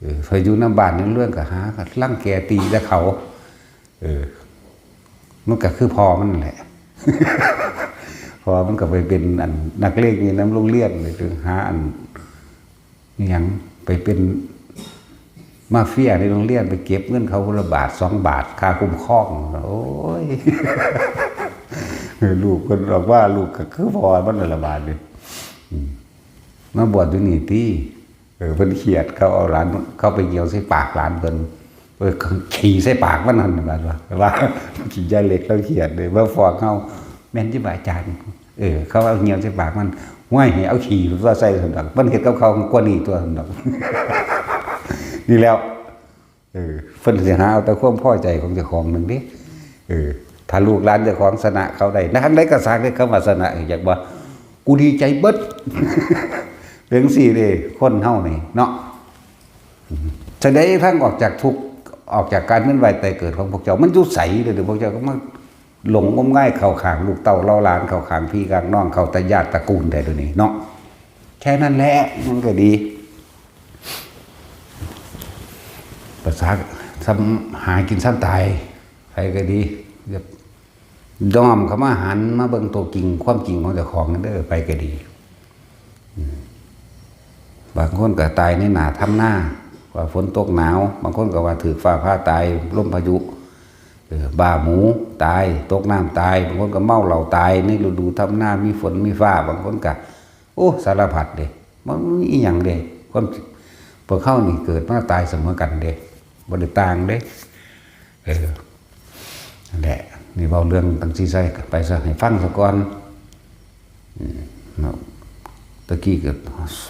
เออ ไผอยู่นำบ้านนำเรือนก็หารังแกตีแต่เขา เออ มันก็คือพ่อมันนั่นแหละ พ่อมันก็ไปเป็นอันนักเลงอยู่นำโรงเรียน ไปหาอัน อิหยัง ไปเป็นมาเฟียในโรงเรียน ไปเก็บเงินเขาคนละบาทสองบาท ค่าคุ้มครอง โอ้ย ลูกเพิ่นบอกว่าลูกก็คือพ่อมันนั่นละบาดนี่ อืม มาบวชอยู่นี่ติ เออ เพิ่นเครียด เขาเอาหลาน เขาไปเหี่ยวใส่ปากหลานเพิ่น เออ ขี่ใส่ปากมันนั่นบาดว่า ว่า ขี่ยายเล็กแล้วเครียดเลย มาฟ้องเฮา แม่นอยู่บ่อาจารย์ เออ เขาเอาเหี่ยวใส่ปากมัน ห้วย ให้เอาขี้ตัวใส่ซั่นดอก มันเฮ็ดกับเขากว่านี้ตัวซั่นดอก นี่แล้ว เออ เพิ่นสิหาเอาแต่ความพอใจของเจ้าของหนึ่งเด้ เออ ถ้าลูกหลานเจ้าของชนะเขาได้ นะ ทางใดก็สร้างได้คำว่าชนะ อยากว่า กูดีใจเบิด เป็นจั่งซี้เด้ คนเฮานี่เนาะ จะได้ทางออกจากทุกข์ ออกจากการเวียนว่ายตายเกิดของพวกเจ้า มันอยู่ไสเด้อ พวกเจ้าก็มาหลงงมงายเข้าข้างลูกเต้าเหล่าหลาน เข้าข้างพี่ข้างน้อง เข้าแต่ญาติตระกูลได้เดี๋ยวนี้เนาะ แค่นั้นแหละ มันก็ดี ภาษาซ้ำหากินซ้ำตาย ใครก็ดี อย่า น้อมเข้ามาหันมาเบิ่งตัวจริงความจริงของเจ้าของเด้อ ไปก็ดี อืม บางคนก็ตายในหน้าทำนา ว่าฝนตกหนาว บางคนก็ว่าถืกฟ้าผ่าตาย ลมพายุ เออ บ้าหมูตาย ตกน้ำตาย บางคนก็เมาเหล้าตาย ในฤดูทำนามีฝนมีฟ้า บางคนก็ โอ้ สารพัดเด้ มันมีอีหยังเด้ ความ พวกเฮานี่เกิดมาตายเสมอกันเด้ บ่ได้ต่างเด้ เออ นั่นแหละ นี่เว้าเรื่องตังซี่ใส่ไปซะ ให้ฟังซะก่อน อืม เนาะ ตะกี้ก็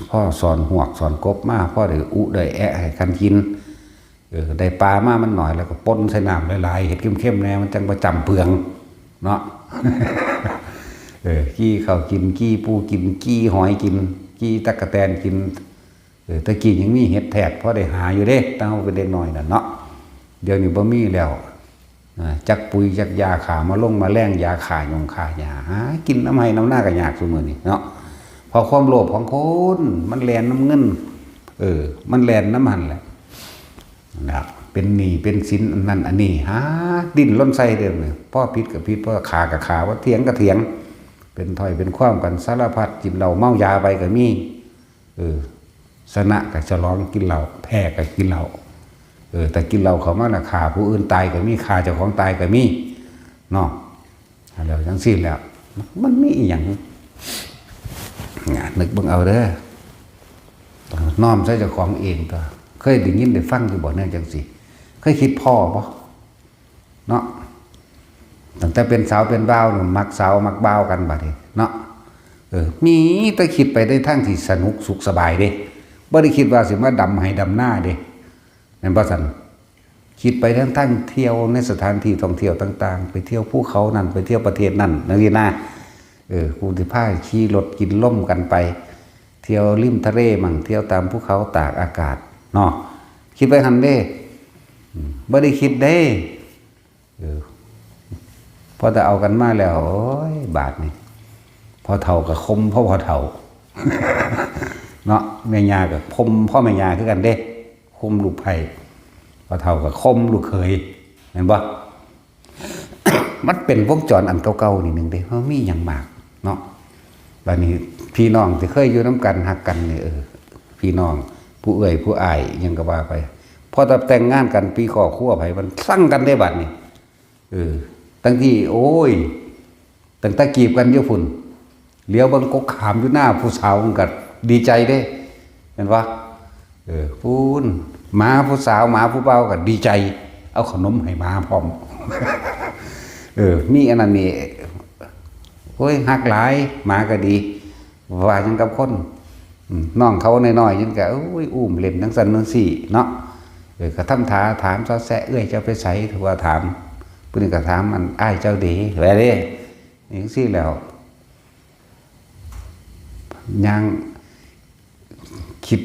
พ่อสอนหวกสอนกบมา พ่อได้อุได้แอะให้กันกิน เออ ได้ปลามามันหน่อยแล้วก็ป่นใส่น้ำหลายๆ เฮ็ดเข้มๆ แน่ มันจั่งบ่จ้ำเปือง เนาะ เออ กี้ข้าวกิน กี้ปูกิน กี้หอยกิน กี้ตั๊กแตนกิน เออ ตะกี้ยังมีเห็ดแทดพอได้หาอยู่เด้ ตอนเฮาเป็นเด็กน้อยน่ะเนาะ เดี๋ยวนี้บ่มีแล้ว อ่า จักปุ๋ยจักยาฆ่ามาลงมาแล้ง ยาฆ่าหญ้งฆ่าหญ้า หากินนำไร่นำนาก็ยากซุมื้อนี้เนาะ เพราะความโลภของคน มันแล่นนำเงิน เออ มันแล่นนำหั่นแหละ นะ เป็นหนี้เป็นสินอันนั้นอันนี้ หาดิ้นรนใส่เด้อ พอผิดก็ผิด พอฆ่าก็ฆ่า พอเถียงก็เถียง เป็นถ้อยเป็นความกันสารพัด กินเหล้าเมายาไปก็มี เออ ชนะก็ฉลองกินเหล้า แพ้ก็กินเหล้า เออ แต่กินเหล้าเข้ามาน่ะฆ่าผู้อื่นตายก็มี ฆ่าเจ้าของตายก็มี เนาะ แล้วจั่งซี้แล้ว มันมีอีหยัง เนี่ย นึกเบิ่งเอาเด้อ น้อมใส่เจ้าของเองตัว เคยได้ยินได้ฟังอยู่บ่แนวจั่งซี้ เคยคิดพ้อบ่ เนาะ ตั้งแต่เป็นสาวเป็นบ่าวนี่ มักสาวมักบ่าวกันบัดนี้เนาะ เออ มีแต่คิดไปในทางที่สนุกสุขสบายเด้ บ่ได้คิดว่าสิมาดำไฮ่ดำนาเด้ แม่นบ่ซั่น คิดไปทางทางเที่ยวในสถานที่ท่องเที่ยวต่างๆ ไปเที่ยวภูเขานั่น ไปเที่ยวประเทศนั่น จั่งซี้นะ เออ กูสิพาขี่รถกินลมกันไป เที่ยวริมทะเลมั่ง เที่ยวตามภูเขาตากอากาศ เนาะ คิดไปหั่นเด้ อืม บ่ได้คิดเด้ เออ พอแต่เอากันมาแล้ว โอ้ย บาดนี่ พ่อเฒ่าก็ข่มพ่อ พ่อเฒ่า เนาะ แม่ย่าก็ข่มพ่อแม่ย่าคือกันเด้ ข่มลูกไผ่ พ่อเฒ่าก็ข่มลูกเขย แม่นบ่ มันเป็นวงจรอันเก่าๆ นี่หนึ่งเด้ มันมีหยังมากเนาะ บัดนี้พี่น้องที่เคยอยู่นำกันฮักกันนี่ เออ พี่น้องผู้เอื้อยผู้อ้ายหยังก็ว่าไป พอแต่แต่งงานกันปีครอบครัวไผมันซังกันเด้บัดนี้ เออ ตั้งที่ โอ้ย ตั้งแต่จีบกันอยู่พุ้น เหลียวเบิ่งกกขามอยู่หน้าผู้สาวมันก็ดีใจเด้ แม่นบ่ เออ พุ้น หมาผู้สาว หมาผู้บ่าวก็ดีใจ เอาขนมให้หมาพร้อม เออ มีอันนั้นนี่ โอ้ย ฮักหลาย หมาก็ดี ว่าหยังกับคน อืม น้องเขาน้อยๆ ยังก็ โอ้ย อุ้มเล่นจั่งซั้นจั่งซี้เนาะ เออ ก็ทำท่าถามซอแซะ เอื้อยเจ้าไปไส ถือว่าถาม ผู้นี้ก็ถาม อันอ้ายเจ้าเด ว่าเด้ จั่งซี้แล้ว ย่างคิด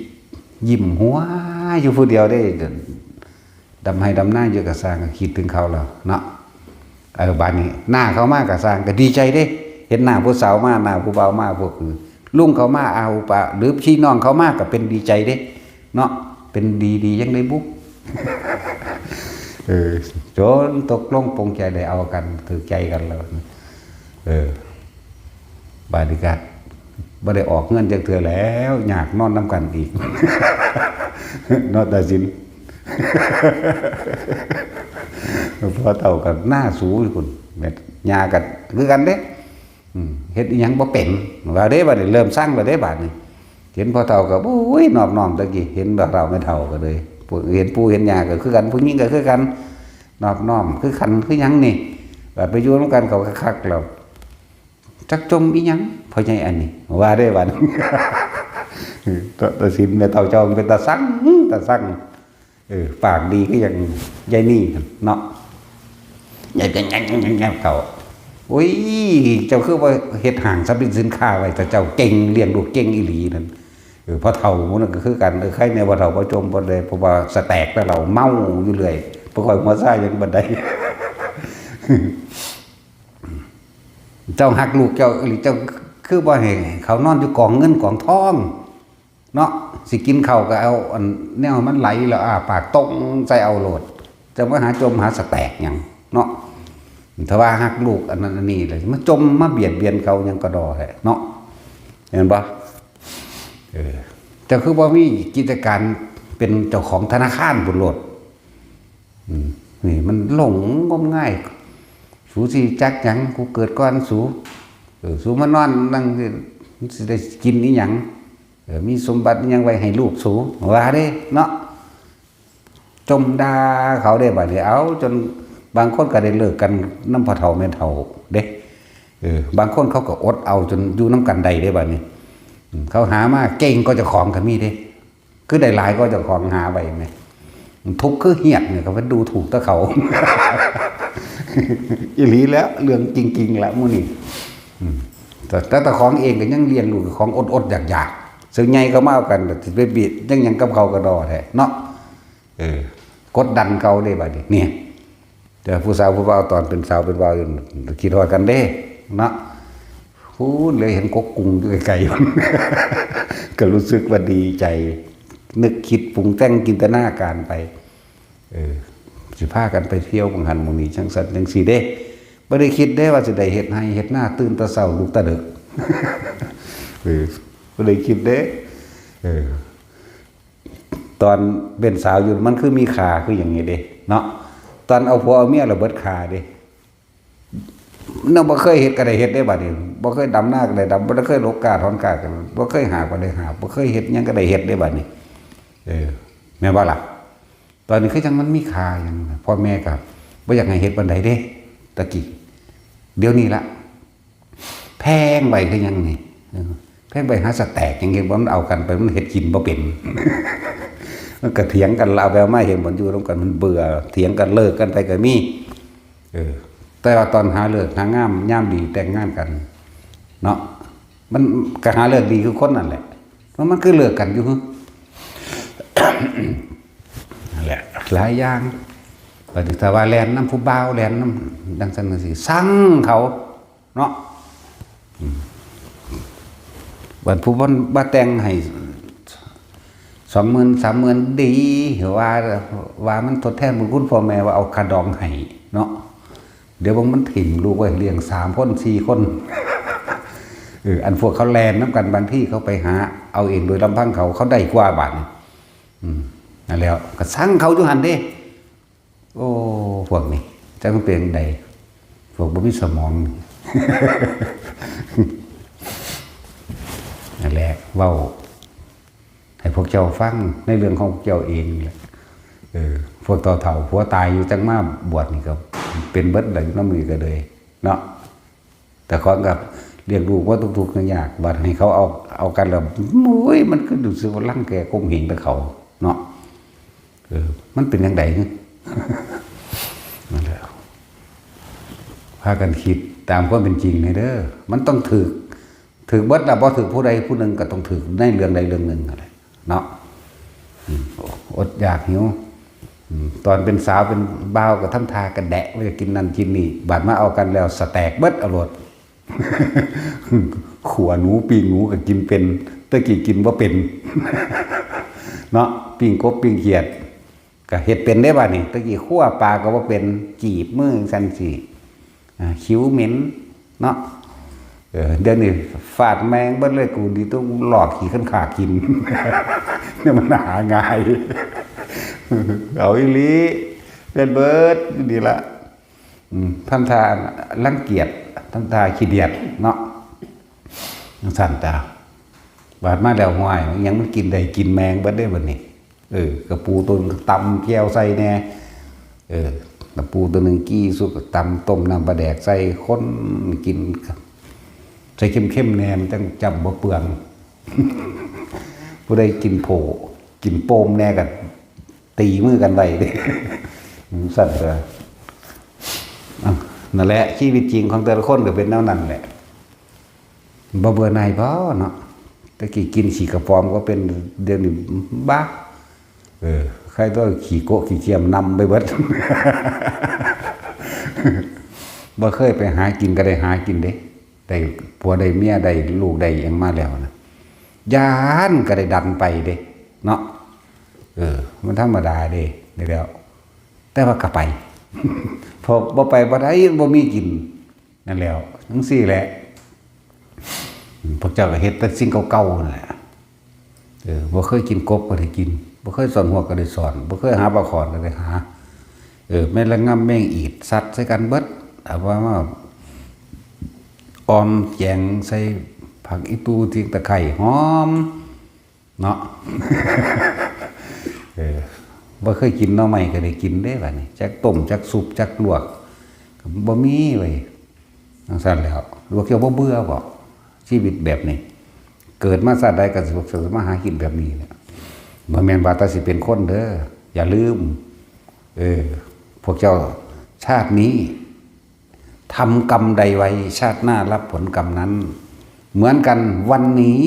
ยิ้มหัวอยู่ผู้เดียวเด้ ดำไฮ่ดำนาอยู่ก็ซ่าง ก็คิดถึงเขาแล้วเนาะ เออ บัดนี้น้าเขามาก็ซ่าง ก็ดีใจเด้ เห็นหน้าผู้สาวมา หน้าผู้บ่าวมา พวกลุงเขามา อาอุปะ หรือพี่น้องเขามาก็เป็นดีใจเด้ เนาะ เป็นดีๆ จั่งใดบุ เออ จนตกลงปลงใจได้เอากัน ถืกใจกันแล้ว เออ บาดนี้ก็บ่ได้ออกเฮือนจักเทื่อแล้ว ยากนอนนำกันอีก เนาะ ตาสิน พ่อเฒ่าก็หน้าสูอยู่พุ้น แม่ย่าก็คือกันเด้ อืม เฮ็ดอิหยังบ่เป็น ว่าเด้ บัดนี้เริ่มซังแล้วเด้ บัดนี้ เห็นพ่อเฒ่าก็ โอ้ย นอบน้อม ตะกี้เห็นบ่าวเฒ่าแม่เฒ่าก็เลย พวกเห็นปู่เห็นย่าก็คือกัน ผู้หญิงก็คือกัน นอบน้อม คือกัน คือหยังนี่ บัดไปอยู่นำกันเขาก็คักแล้ว จักจมอิหยัง พ่อใหญ่อันนี้ ว่าเด้ บัด ตาสินแม่เฒ่าเจ้าเป็นตาซัง ตาซัง เออ ปากดีคือหยังยายนี่เนาะ ยายก็ ยาย ยาย ยาย ยายเฒ่า โอ้ย เจ้าคือว่าเฮ็ดห้างสรรพสินค้าไว้ แต่เจ้าเก่ง เลี้ยงลูกเก่งอีหลีนั่น เออ พ่อเฒ่าหมู่นั่นก็คือกัน เออ ใครแน่พ่อเฒ่าบ่จมบ่ได้ เพราะว่าสแต็กแล้วเราเมาอยู่เรื่อย บ่ค่อยหัวซ่าหยังปานใด เจ้าฮักลูกเจ้าอีหลี เจ้าคือบ่ให้เขานอนอยู่กองเงินกองทอง เนาะ สิกินข้าวก็เอาอันแนวมันไหลแล้วอ้าปากตรงใส่เอาโลด จะมาหาจมหาสแต็กหยังเนาะ ถ้าว่าฮักลูกอันนั้นอันนี้เลยมาจมมาเบียดเบียนเขายังกระดอแหละเนาะ เห็นปะ เออ เจ้าคือบ่มีกิจการเป็นเจ้าของธนาคารบุญโลด อืม นี่มันหลงงมงาย สูสิจักหยัง กูเกิดก่อนสู เออ สูมานอนนั่งสิ มันสิได้กินอีหยัง เออ มีสมบัติอีหยังไว้ให้ลูกสู ว่าเด้เนาะ จมด่าเขาเด้บัดนี้ เอาจนบางคนก็ได้เลิกกันนำพ่อเฒ่าแม่เฒ่าเด้ เออ บางคนเขาก็อดเอาจนอยู่นำกันได้เด้บัดนี้ อืม เขาหามาเก่งกว่าเจ้าของก็มีเด้ คือได้หลายกว่าเจ้าของหาไว้แหม ทุกข์คือเหียดเนี่ย เขาไปดูถูกแต่เขา อีหลีแล้ว เรื่องจริงๆ ละหมู่นี้ อืม แต่ แต่เจ้าของเองก็ยังเลี้ยงลูกของอดๆ อยากๆ ซึ่งใหญ่ก็มาเอากัน แต่สิไปเบียดยังหยังกับเขากระดอแท้เนาะ เออ กดดันเขาเด้บัดนี้ เนี่ย แต่ผู้สาวผู้บ่าวตอนเป็นสาวเป็นบ่าวอยู่ คิดฮอดกันเด้ เนาะ พู้นเลยเห็นกกกุงอยู่ไกลๆ ก็รู้สึกว่าดีใจ นึกคิดปรุงแต่งจินตนาการไป เออ สิพากันไปเที่ยวหม่องหั้นหม่องนี้ จั่งซั้นจั่งซี้เด้ บ่ได้คิดเด้ว่าสิได้เฮ็ดไร่เฮ็ดนา ตื่นแต่เช้าลุกแต่ดึก เออ บ่ได้คิดเด้ เออ ตอนเป็นสาวอยู่มันคือมีค่าคือหยังนี้เด้ เนาะ ตอนเอาผัวเอาเมียแล้วเบิดค่าเด้ เนาะ บ่เคยเฮ็ดก็ได้เฮ็ดเด้บัดนี้ บ่เคยดำนาก็ได้ดำ บ่เคยหลกกล้าถอนกล้าก็ บ่เคยหาบก็ได้หาบ บ่เคยเฮ็ดหยังก็ได้เฮ็ดเด้บัดนี้ เออ แม่นบ่ล่ะ ตอนนี้คือจั่งมันมีค่าหยัง พ่อแม่ก็บ่อยากให้เฮ็ดปานใดเด้ ตะกี้ เดี๋ยวนี้ละ แพงไปคือหยังนี่ เออ แพงไปหาสแต็กหยังเฮ็ด บ่มันเอากันไป มันเฮ็ดกินบ่เป็น มันก็เถียงกัน เอาไปเอามาเห็นบ่อยู่นำกัน มันเบื่อ เถียงกัน เลิกกันไปก็มี เออ แต่ว่าตอนหาฤกษ์หางามยามดีแต่งงานกัน เนาะ มันก็หาฤกษ์ดีคือคนนั่นแหละ มัน มันคือเลิกกันอยู่ นั่นแหละ หลายอย่าง บัดนี้ถ้าว่าแล่นนำผู้บ่าว แล่นนำจั่งซั้นจั่งซี้ ซังเขา เนาะ อืม บัดผู้เพิ่นมาแต่งให้ สองหมื่น สามหมื่น ดี ว่า ว่ามันทดแทนบุญคุณพ่อแม่ ว่าเอาค่าดองให้เนาะ เดี๋ยวเบิ่งมันถิ่มลูกไว้เลี้ยงสามคน สี่คน เออ อันพวกเขาแล่นนำกัน บางทีเขาไปหาเอาเองโดยลำพังเขา เขาได้กว่าบาดนี้ อืม นั่นแหล้ว ก็ซังเขาอยู่หั่นเด้ โอ้ พวกนี้จักมันเป็นจั่งใด พวกบ่มีสมอง นั่นแหละ เว้าให้พวกเจ้าฟังในเรื่องของพวกเจ้าเองนี่แหละ เออ พวกเฒ่าๆ ผัวตายอยู่จั่งมาบวชนี่ก็เป็นเบิดแหละอยู่นำนี่ก็เลย เนาะ แต่ก่อนก็เลี้ยงลูกมาทุกข์ๆ ยากๆ บัดให้เขาเอา เอากันแล้ว โอ้ย มันก็รู้สึกว่ารังแกข่มเหงแต่เขา เนาะ เออ มันเป็นจั่งใด นั่นแหละ พากันคิดตามความเป็นจริงนี่เด้อ มันต้องถืก ถืกเบิดล่ะ บ่ถืกผู้ใดผู้หนึ่งก็ต้องถืกในเรื่องใดเรื่องหนึ่งนั่นแหละ เนาะ อืม อดอยากหิว อืม ตอนเป็นสาวเป็นบ่าวก็ทำท่ากระแดะว่าจะกินนั่นกินนี่ บัดมาเอากันแล้วสแต็กเบิดเอาโลด ขั่วหนูปิ้งหนูก็กินเป็น แต่กี้กินบ่เป็น เนาะ ปิ้งกบปิ้งเขียด ก็เฮ็ดเป็นเด้บัดนี้ แต่กี้ขั่วปลาก็บ่เป็น จีบมือจั่งซี้ อ่า คิ้วเหม็น เนาะ เออ เดี๋ยวนี้ฟาดแมงเบิดเลย กูดีต้องลอกขี้คันคากกิน เนี่ยมันหาง่าย เอาอีหลี เฮ็ดเบิดนี่ละ อืม ทำท่ารังเกียจ ทำท่าขี้เดียดเนาะ จั่งซั้นตา บาดมาแล้ว ห้วย อิหยังมันกินได้ กินแมงเบิดเด้บัดนี้ เออ กะปูตัวหนึ่งก็ตำแจ่วใส่แหน่ เออ กะปูตัวหนึ่งกี้สุกก็ตำต้มน้ำปลาแดกใส่ คนกิน ใส่เข้มๆ แหน่ มันจั่งจำบ่เปลือง ผู้ใดกินโผ กินโปมแหน่ก็ตีมือกันไว้เด้ จั่งซั้นเด้อ อ่ะ นั่นแหละ ชีวิตจริงของแต่ละคนก็เป็นแนวนั้นแหละ บ่เบื่อหน่ายบ่เนาะ แต่กี้กินขี้กระป๋อมก็เป็น เดี๋ยวนี้บ้า เออ ใครตัวขี้โกะขี้เกียมนำไปเบิด บ่เคยไปหากินก็ได้หากินเด้ ได้ผัวได้เมียได้ลูกได้หยังมาแล้วนะ ย้านก็ได้ดันไปเด้ เนาะ เออ มันธรรมดาเด้ ได้แล้ว แต่ว่าก็ไป พอบ่ไปบ่ได้ บ่มีกิน นั่นแหล้ว จั่งซี้แหละ พวกเจ้าก็เฮ็ดแต่สิ่งเก่าๆนั่นแหละ เออ บ่เคยกินกบก็ได้กิน บ่เคยซ่อนฮวกก็ได้ซ่อน บ่เคยหาปลาขอนก็ได้หา เออ แม่นละง่ำแม่นอีด สัตว์ใส่กันเบิด เอาว่ามาออมแกงใส่ผักอีตู พริก ตะไคร้ หอม เนาะ เออ บ่เคยกินหน่อไม้ก็ได้กินเด้บัดนี้ จักต้ม จักสุก จักลวก ก็บ่มีเว้ย จั่งซั้นแหล้ว ลวกเจ้าบ่เบื่อบ่ ชีวิตแบบนี้ เกิดมาชาติใดก็สิมาหากินแบบนี้แหละ บ่แม่นว่าแต่สิเป็นคนเด้อ อย่าลืม เออ พวกเจ้า ชาตินี้ ทำกรรมใดไว้ ชาติหน้ารับผลกรรมนั้น เหมือนกัน วันนี้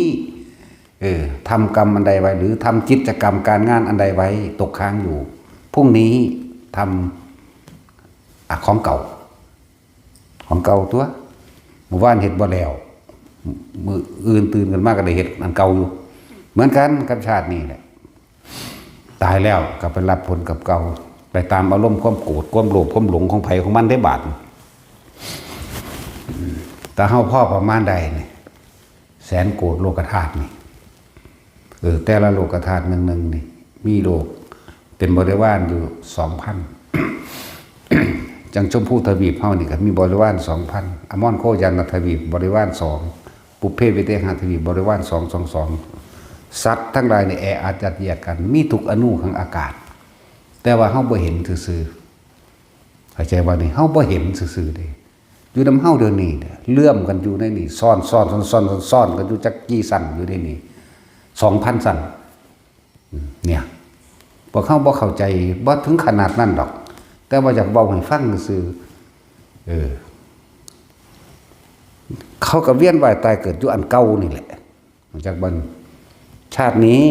เออ ทำกรรมอันใดไว้ หรือทำกิจกรรมการงานอันใดไว้ ตกค้างอยู่ พรุ่งนี้ทำ อ่ะ ของเก่า ของเก่าตัว เมื่อวานเฮ็ดบ่แล้ว มื้ออื่นตื่นขึ้นมาก็ได้เฮ็ดอันเก่าอยู่ เหมือนกันกับชาตินี้แหละ ตายแล้วก็ไปรับผลกับเก่า ไปตามอารมณ์ความโกรธ ความโลภ ความหลงของไผของมันได้บาด แต่เฮาพอประมาณใดนี่ แสนโกดโลกธาตุนี่ เออ แต่ละโลกธาตุหนึ่งๆนี่ มีโลกเป็นบริวารอยู่ สองพัน จั่งชมพูทวีปเฮานี่ก็มีบริวาร สองพัน อมรโคจรทวีปบริวาร สอง ปุพเพวิเทหทวีปบริวาร สอง สอง สอง สัตว์ทั้งหลายนี่แออัดยัดเยียดกัน มีทุกอณุของอากาศ แต่ว่าเฮาบ่เห็นซื่อๆ เข้าใจบ่นี่ เฮาบ่เห็นซื่อๆเด้ อยู่นำเฮาเดี๋ยวนี้เนี่ย เลื่อมกันอยู่ในนี่ ซ้อนๆๆๆๆกันอยู่จักกี่ชั้นอยู่ในนี่ สองพันชั้น อืม เนี่ย พวกเฮาบ่เข้าใจ บ่ถึงขนาดนั้นดอก แต่ว่าอยากเว้าให้ฟังซื่อ เออ เขาก็เวียนว่ายตายเกิดอยู่อันเก่านี่แหละ รู้จักบ่ ชาตินี้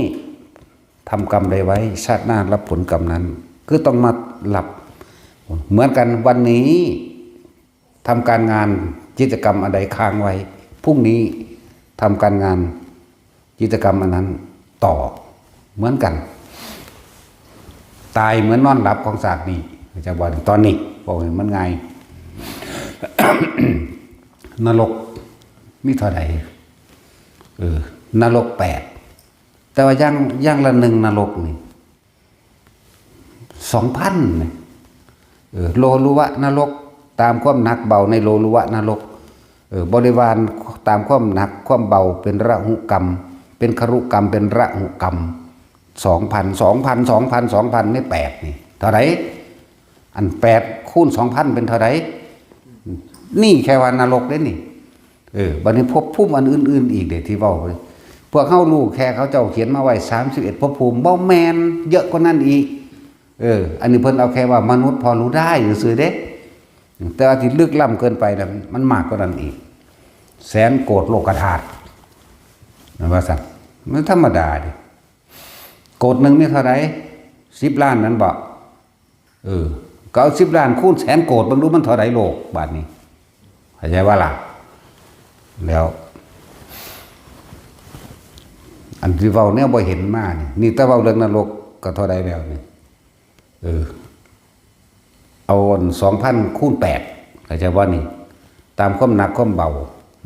ทำกรรมใดไว้ ชาติหน้ารับผลกรรมนั้น คือต้องมารับ เหมือนกัน วันนี้ทำการงาน กิจกรรมอันใดค้างไว้ พรุ่งนี้ทำการงาน กิจกรรมอันนั้นต่อ เหมือนกัน ตายเหมือนนอนหลับของชาตินี้ รู้จักบ่ ตอนนี้ บอกให้มันง่าย นรกมีเท่าใด เออ นรกแปด แต่ว่าอย่าง อย่างละหนึ่งนรกนี่ สองพันนี่ เออ โลลุวะนรก ตามความหนักเบาในโลลุวะนรก เออ บริวารตามความหนักความเบาเป็นระหุกรรม เป็นครุกรรม เป็นระหุกรรม สองพัน สองพัน สองพัน สองพัน นี่แปดนี่ เท่าใด อันแปดคูณ สองพัน เป็นเท่าใด นี่แค่ว่านรกเด้นี่ เออ บัดนี้ภพภูมิอันอื่นๆอีกเด้ที่เว้า พวกเฮารู้แค่เขาเจ้าเขียนมาไว้ สามสิบเอ็ดภพภูมิ บ่แม่น เยอะกว่านั้นอีก เออ อันนี้เพิ่นเอาแค่ว่ามนุษย์พอรู้ได้ซื่อๆเด้ แต่ว่าที่ลึกล้ำเกินไปนะ มันมากกว่านั้นอีก แสนโกดโลกธาตุ แม่นว่าซั่น มันธรรมดาเด้ โกดหนึ่งมีเท่าใด สิบล้านนั่นบ่ เออ ก็เอาสิบล้านคูณแสนโกด เบิ่งดูมันเท่าใดโลก บาดนี้ เข้าใจบ่ล่ะ แล้ว อันที่เว้าแนวบ่เห็นมานี่ นี่แต่เว้าเรื่องนรกก็เท่าใดแล้วนี่ เออ เอาอัน สองพันคูณแปด เข้าใจบ่นี่ ตามความหนักความเบา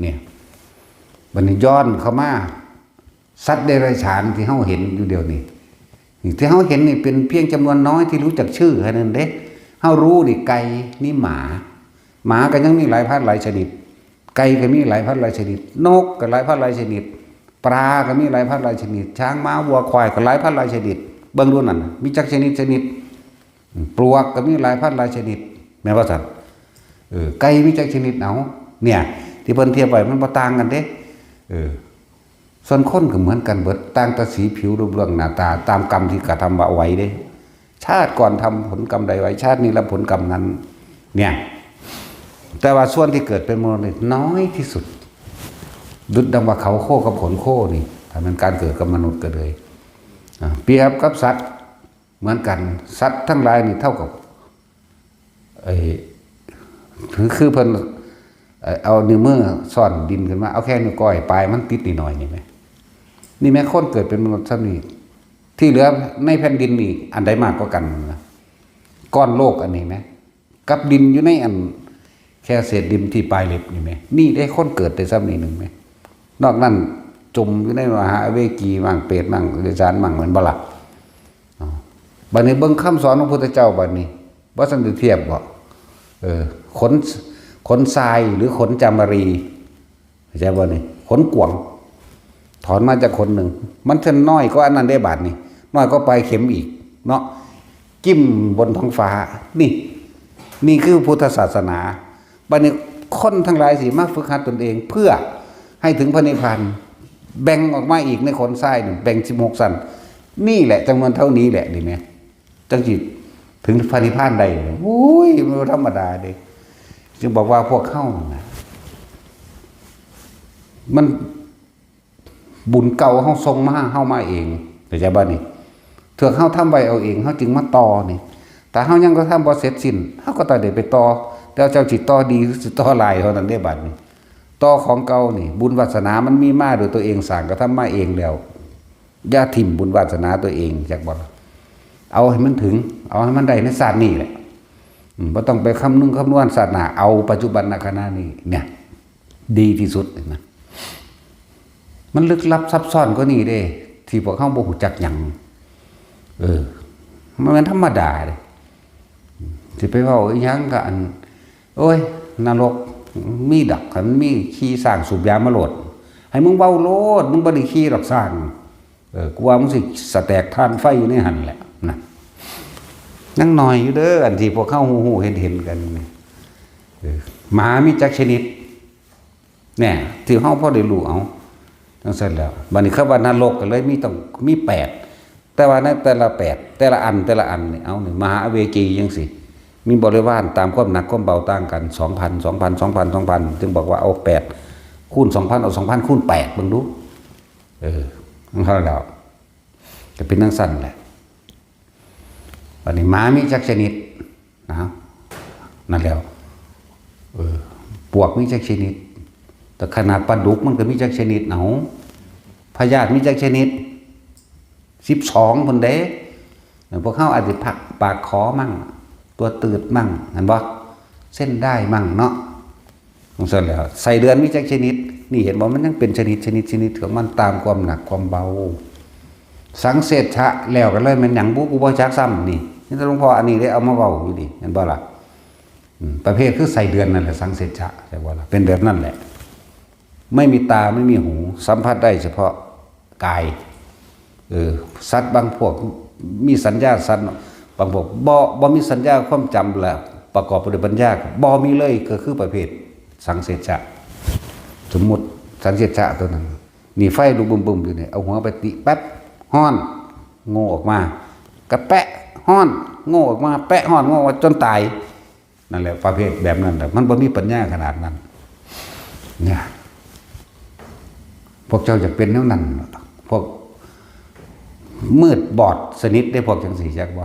เนี่ย บัดนี้ย้อนเข้ามา สัตว์เดรัจฉานที่เฮาเห็นอยู่เดี๋ยวนี้ นี่ที่เฮาเห็นนี่เป็นเพียงจำนวนน้อยที่รู้จักชื่อแค่นั้นเด้ เฮารู้นี่ไก่นี่หมา หมาก็ยังมีหลายพันหลายชนิด ไก่ก็มีหลายพันหลายชนิด นกก็หลายพันหลายชนิด ปลาก็มีหลายพันหลายชนิด ช้างม้าวัวควายก็หลายพันหลายชนิด เบิ่งดูนั่นน่ะ มีจักชนิดชนิด ปลวกก็มีหลายพันหลายชนิด แม่นบ่ซั่น เออ ไก่มีจักชนิด เอา เนี่ย ที่เพิ่นเทียบไว้ มันบ่ต่างกันเด้ เออ ส่วนคนก็เหมือนกันเบิด ต่างแต่สีผิวรูปร่างหน้าตา ตามกรรมที่กระทำไว้เด้ ชาติก่อนทำผลกรรมใดไว้ ชาตินี้รับผลกรรมนั้น เนี่ย แต่ว่าส่วนที่เกิดเป็นมนุษย์นี่น้อยที่สุด ดุจดังว่าเขาโคกับขนโคนี่ ถ้าเป็นการเกิดกับมนุษย์ก็เลย อ่า เปรียบกับสัตว์เหมือนกัน สัตว์ทั้งหลายนี่เท่ากับ ไอ้ คือ คือเพิ่น เอ่อ เอานิ้วมือซ่อนดินขึ้นมา เอาแค่นิ้วก้อยปลายมันติดนิดหน่อยนี่แหม นี่แหม คนเกิดเป็นมนุษย์ซ้ำนี่ ที่เหลือในแผ่นดินนี่ อันใดมากกว่ากันนะ ก้อนโลกอันนี้แหม กับดินอยู่ในอัน แค่เศษดินที่ปลายเล็บนี่แหม นี่ได้คนเกิดได้ซ้ำนี่หนึ่งแหม นอกนั้นจมอยู่ในมหาอเวจีมั่งเปรตมั่งเดรัจฉานมั่ง แม่นบ่ล่ะ อ๋อ บัดนี้เบิ่งคำสอนของพุทธเจ้าบัดนี้ บ่ซั้นสิเทียบบ่ เออ ขน ขนทรายหรือขนจามารี เข้าใจบ่นี่ ขนกวาง ถอนมาจากขนหนึ่ง มันเส้นน้อยกว่าอันนั้นได้บาดนี่ น้อยกว่าปลายเข็มอีก เนาะ จิ้มบนท้องฟ้า นี่ นี่คือพุทธศาสนา บัดนี้คนทั้งหลายสิมาฝึกหัดตนเอง เพื่อให้ถึงพระนิพพาน แบ่งออกมาอีกในขนทรายนี่ แบ่งสิบหกชั้น นี่แหละจำนวนเท่านี้แหละ นี่แหม จั่งสิถึงพระนิพพานได้ โอ้ย มันบ่ธรรมดาเด้ จึงบอกว่าพวกเฮานะ มันบุญเก่าเฮาส่งมา เฮามาเอง เข้าใจบ่นี่ เถื่อเฮาทำไว้เอาเอง เฮาจึงมาต่อนี่ ถ้าเฮายังกระทำบ่เสร็จสิ้น เฮาก็ต้องได้ไปต่อ แต่เจ้าสิต่อดีหรือสิต่อร้ายเท่านั้นเด้บัดนี้ ต่อของเก่านี่ บุญวาสนามันมีมาโดยตัวเอง สร้างกระทำมาเองแล้ว อย่าถิ่มบุญวาสนาตัวเอง จักบ่ล่ะ เอาให้มันถึง เอาให้มันได้ในชาตินี้แหละ อืม บ่ต้องไปคำนึงคำนวณชาติหน้า เอาปัจจุบันขณะนี้ เนี่ย ดีที่สุดนะ มันลึกลับซับซ้อนกว่านี้เด้ ที่พวกเฮาบ่ฮู้จักหยัง เออ มันแม่นธรรมดาเด้ สิไปเว้าอีหยังก็อัน โอ้ย นรกมีดอก คันมีขี่ช้างสูบยามาโลด ให้มึงเว้าโลด มึงบ่ได้ขี่ดอกช้าง เออ กูว่ามึงสิสแต็กถ่านไฟอยู่ในหั่นแหละนะ ยังน้อยอยู่เด้อ อันที่พวกเฮาฮู้ๆเห็นๆกันนี่ เออ หมามีจักชนิด แน่ ที่เฮาพอได้รู้เอา จั่งซั่นแหล้ว บัดนี้คำว่านรกก็เลยมีต้อง มีแปด แต่ว่าในแต่ละแปด แต่ละอัน แต่ละอันนี่ เอานี่ มหาอเวจีจั่งซี้ มีบริวารตามความหนักความเบาต่างกัน สองพัน สองพัน สองพัน สองพัน จึงบอกว่าเอาแปดคูณสองพัน เอาสองพันคูณแปดเบิ่งดู เออ มันเท่าแล้ว ก็เป็นจั่งซั่นแหละ บัดนี้หมามีจักชนิด นะ นั่นแหล้ว เออ ปวกมีจักชนิด แต่ขนาดปลาดุกมันก็มีจักชนิด เอา พยาธิมีจักชนิด สิบสองพุ้นเด้ พวกเฮาอาจสิพักปากขอมั่ง ตัวตืดมั่ง หั้นบ่ เส้นด้ายมั่งเนาะ จั่งซั่นแหล้ว ไส้เดือนมีจักชนิด นี่เห็นบ่ มันยังเป็นชนิด ชนิด ชนิดของมันตามความหนักความเบา สังเสชชะแล้วกันเลย แม่นหยังบุ กูบ่จักซ้ำนี่ นี่แต่หลวงพ่ออันนี้ได้เอามาเว้าอยู่นี่ เห็นบ่ล่ะ อืม ประเภทคือไส้เดือนนั่นแหละ สังเสชชะ ใช่บ่ล่ะ เป็นแบบนั้นแหละ ไม่มีตา ไม่มีหู สัมผัสได้เฉพาะกาย เออ สัตว์บางพวกมีสัญญาสัตว์ บางพวกบ่ บ่มีสัญญาความจำ และประกอบไปด้วยปัญญา บ่มีเลย ก็คือประเภทสังเสชชะ สมมุติสังเสชชะตัวนั้น นี่ไฟลุกบึ้มๆอยู่นี่ เอาหัวไปติแป๊บ ฮ้อน โง่ออกมา กะแปะ ฮ้อน โง่ออกมา แปะ ฮ้อน โง่ออกมา จนตาย นั่นแหละ ประเภทแบบนั้นแหละ มันบ่มีปัญญาขนาดนั้น เนี่ย พวกเจ้าอยากเป็นแนวนั้น พวกมืดบอดสนิทได้ พวกจั่งซี้ จักบ่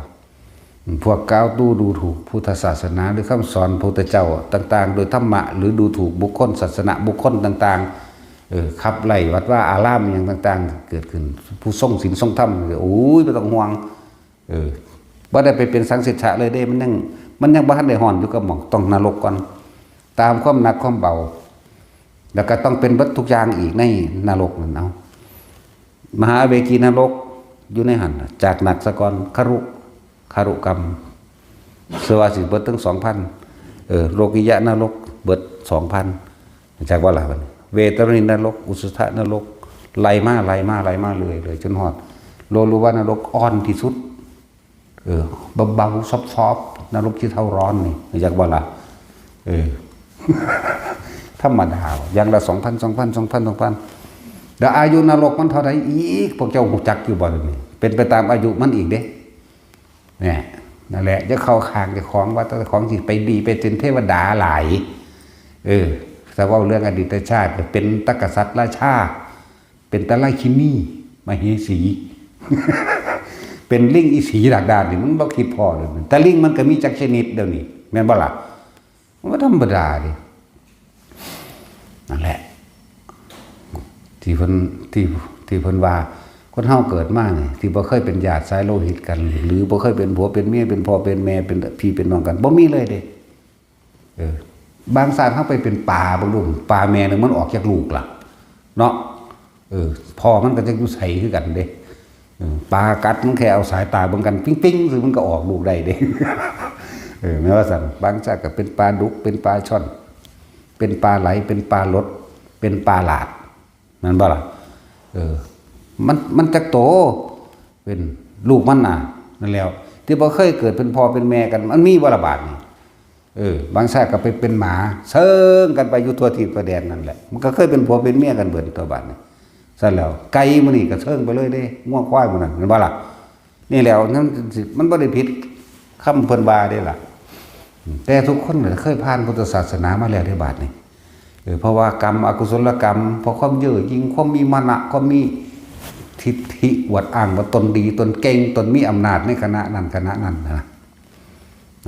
พวกกล่าวดู ดูถูกพุทธศาสนา หรือคำสอนพระพุทธเจ้าต่างๆ โดยธรรมะ หรือดูถูกบุคคล ศาสนบุคคลต่างๆ เออ ขับไล่วัดวาอารามอิหยังต่างๆ เกิดขึ้น ผู้ทรงศีลทรงธรรม โอ้ย บ่ต้องห่วง เออ บ่ได้ไปเป็นสังเสชชะเลยเด้ มันยัง มันยังบ่ทันได้ฮ้อนอยู่กับหม่อง ต้องนรกก่อน ตามความหนักความเบา แล้วก็ต้องเป็นเบิดทุกอย่างอีกในนรกนั่น เอา มหาอเวจีนรกอยู่ในหั่นน่ะ จากหนักซะก่อน ครุ ครุกรรม เชื่อว่าสิเบิดถึงสองพัน เออ โลกิยะนรกเบิดสองพัน จักบ่ล่ะบัดนี้ เวทรณีนรก อุสสะนรก ไล่มา ไล่มา ไล่มาเรื่อยๆ จนฮอด โลลุวานรกอ่อนที่สุด เออ เบาๆ ซอฟๆ นรกขี้เถ้าร้อนนี่ จักบ่ล่ะ เออ ธรรมดา อย่างละสองพัน สองพัน สองพัน สองพัน แล้วอายุนรกมันเท่าใดอีก พวกเจ้าฮู้จักอยู่บ่นี่ เป็นไปตามอายุมันอีกเด้ เนี่ย นั่นแหละ อย่าเข้าข้างเจ้าของ ว่าแต่เจ้าของสิไปดี ไปเป็นเทวดาหลาย เออ ถ้าเว้าเรื่องอดีตชาติ เป็นตะกษัตริย์ราชา เป็นตะไลคินี มเหสี เป็นลิงอีสีดากดานนี่ มันบ่คิดพอเลย แต่ลิงมันก็มีจักชนิดเดี๋ยวนี้ แม่นบ่ล่ะ มันก็ธรรมดาดิ นั่นแหละ ที่เพิ่น ที่ ที่เพิ่นว่า คนเฮาเกิดมานี่ ที่บ่เคยเป็นญาติสายโลหิตกัน หรือบ่เคยเป็นผัวเป็นเมีย เป็นพ่อเป็นแม่ เป็นพี่เป็นน้องกัน บ่มีเลยเด้ เออ บางชาติเฮาไปเป็นปลาเบิ่งดู ปลาแม่หนึ่งมันออกจักลูกล่ะ เนาะ เออ พ่อมันก็จักอยู่ไสคือกันเด้ เออ ปลากัดมันแค่เอาสายตาเบิ่งกันปิ๊งๆ ซื่อมันก็ออกลูกได้เด้ เออ แม่นว่าซั่น บางชาติก็เป็นปลาดุก เป็นปลาช่อน เป็นปลาไหล เป็นปลาหลด เป็นปลาหลาด แม่นบ่ล่ะ เออ มัน มันจักโต เป็นลูกมันน่ะ นั่นแหล้ว ที่บ่เคยเกิดเป็นพ่อเป็นแม่กัน มันมีบ่ละบาดนี่ เออ บางชาติก็ไปเป็นหมา เซิ่งกันไปอยู่ทั่วทิศทั่วแดนนั่นแหละ มันก็เคยเป็นผัวเป็นเมียกันเบิดตัวบาดนี่ ซั่นแล้ว ไก่มื้อนี้ก็เซิ่งไปเลยเด้ งัวควายมื้อนั้น แม่นบ่ล่ะ นี่แหล้ว นั่นสิ มันบ่ได้ผิดคำเพิ่นว่าเด้ล่ะ แต่ทุกคนน่ะเคยผ่านพุทธศาสนามาแล้วเด้บาดนี่ เออ เพราะว่ากรรมอกุศลกรรม เพราะความเย่อหยิ่ง ความมีมานะ ความมีทิฐิอวดอ้างว่าตนดี ตนเก่ง ตนมีอำนาจในคณะนั้นคณะนั้นนะ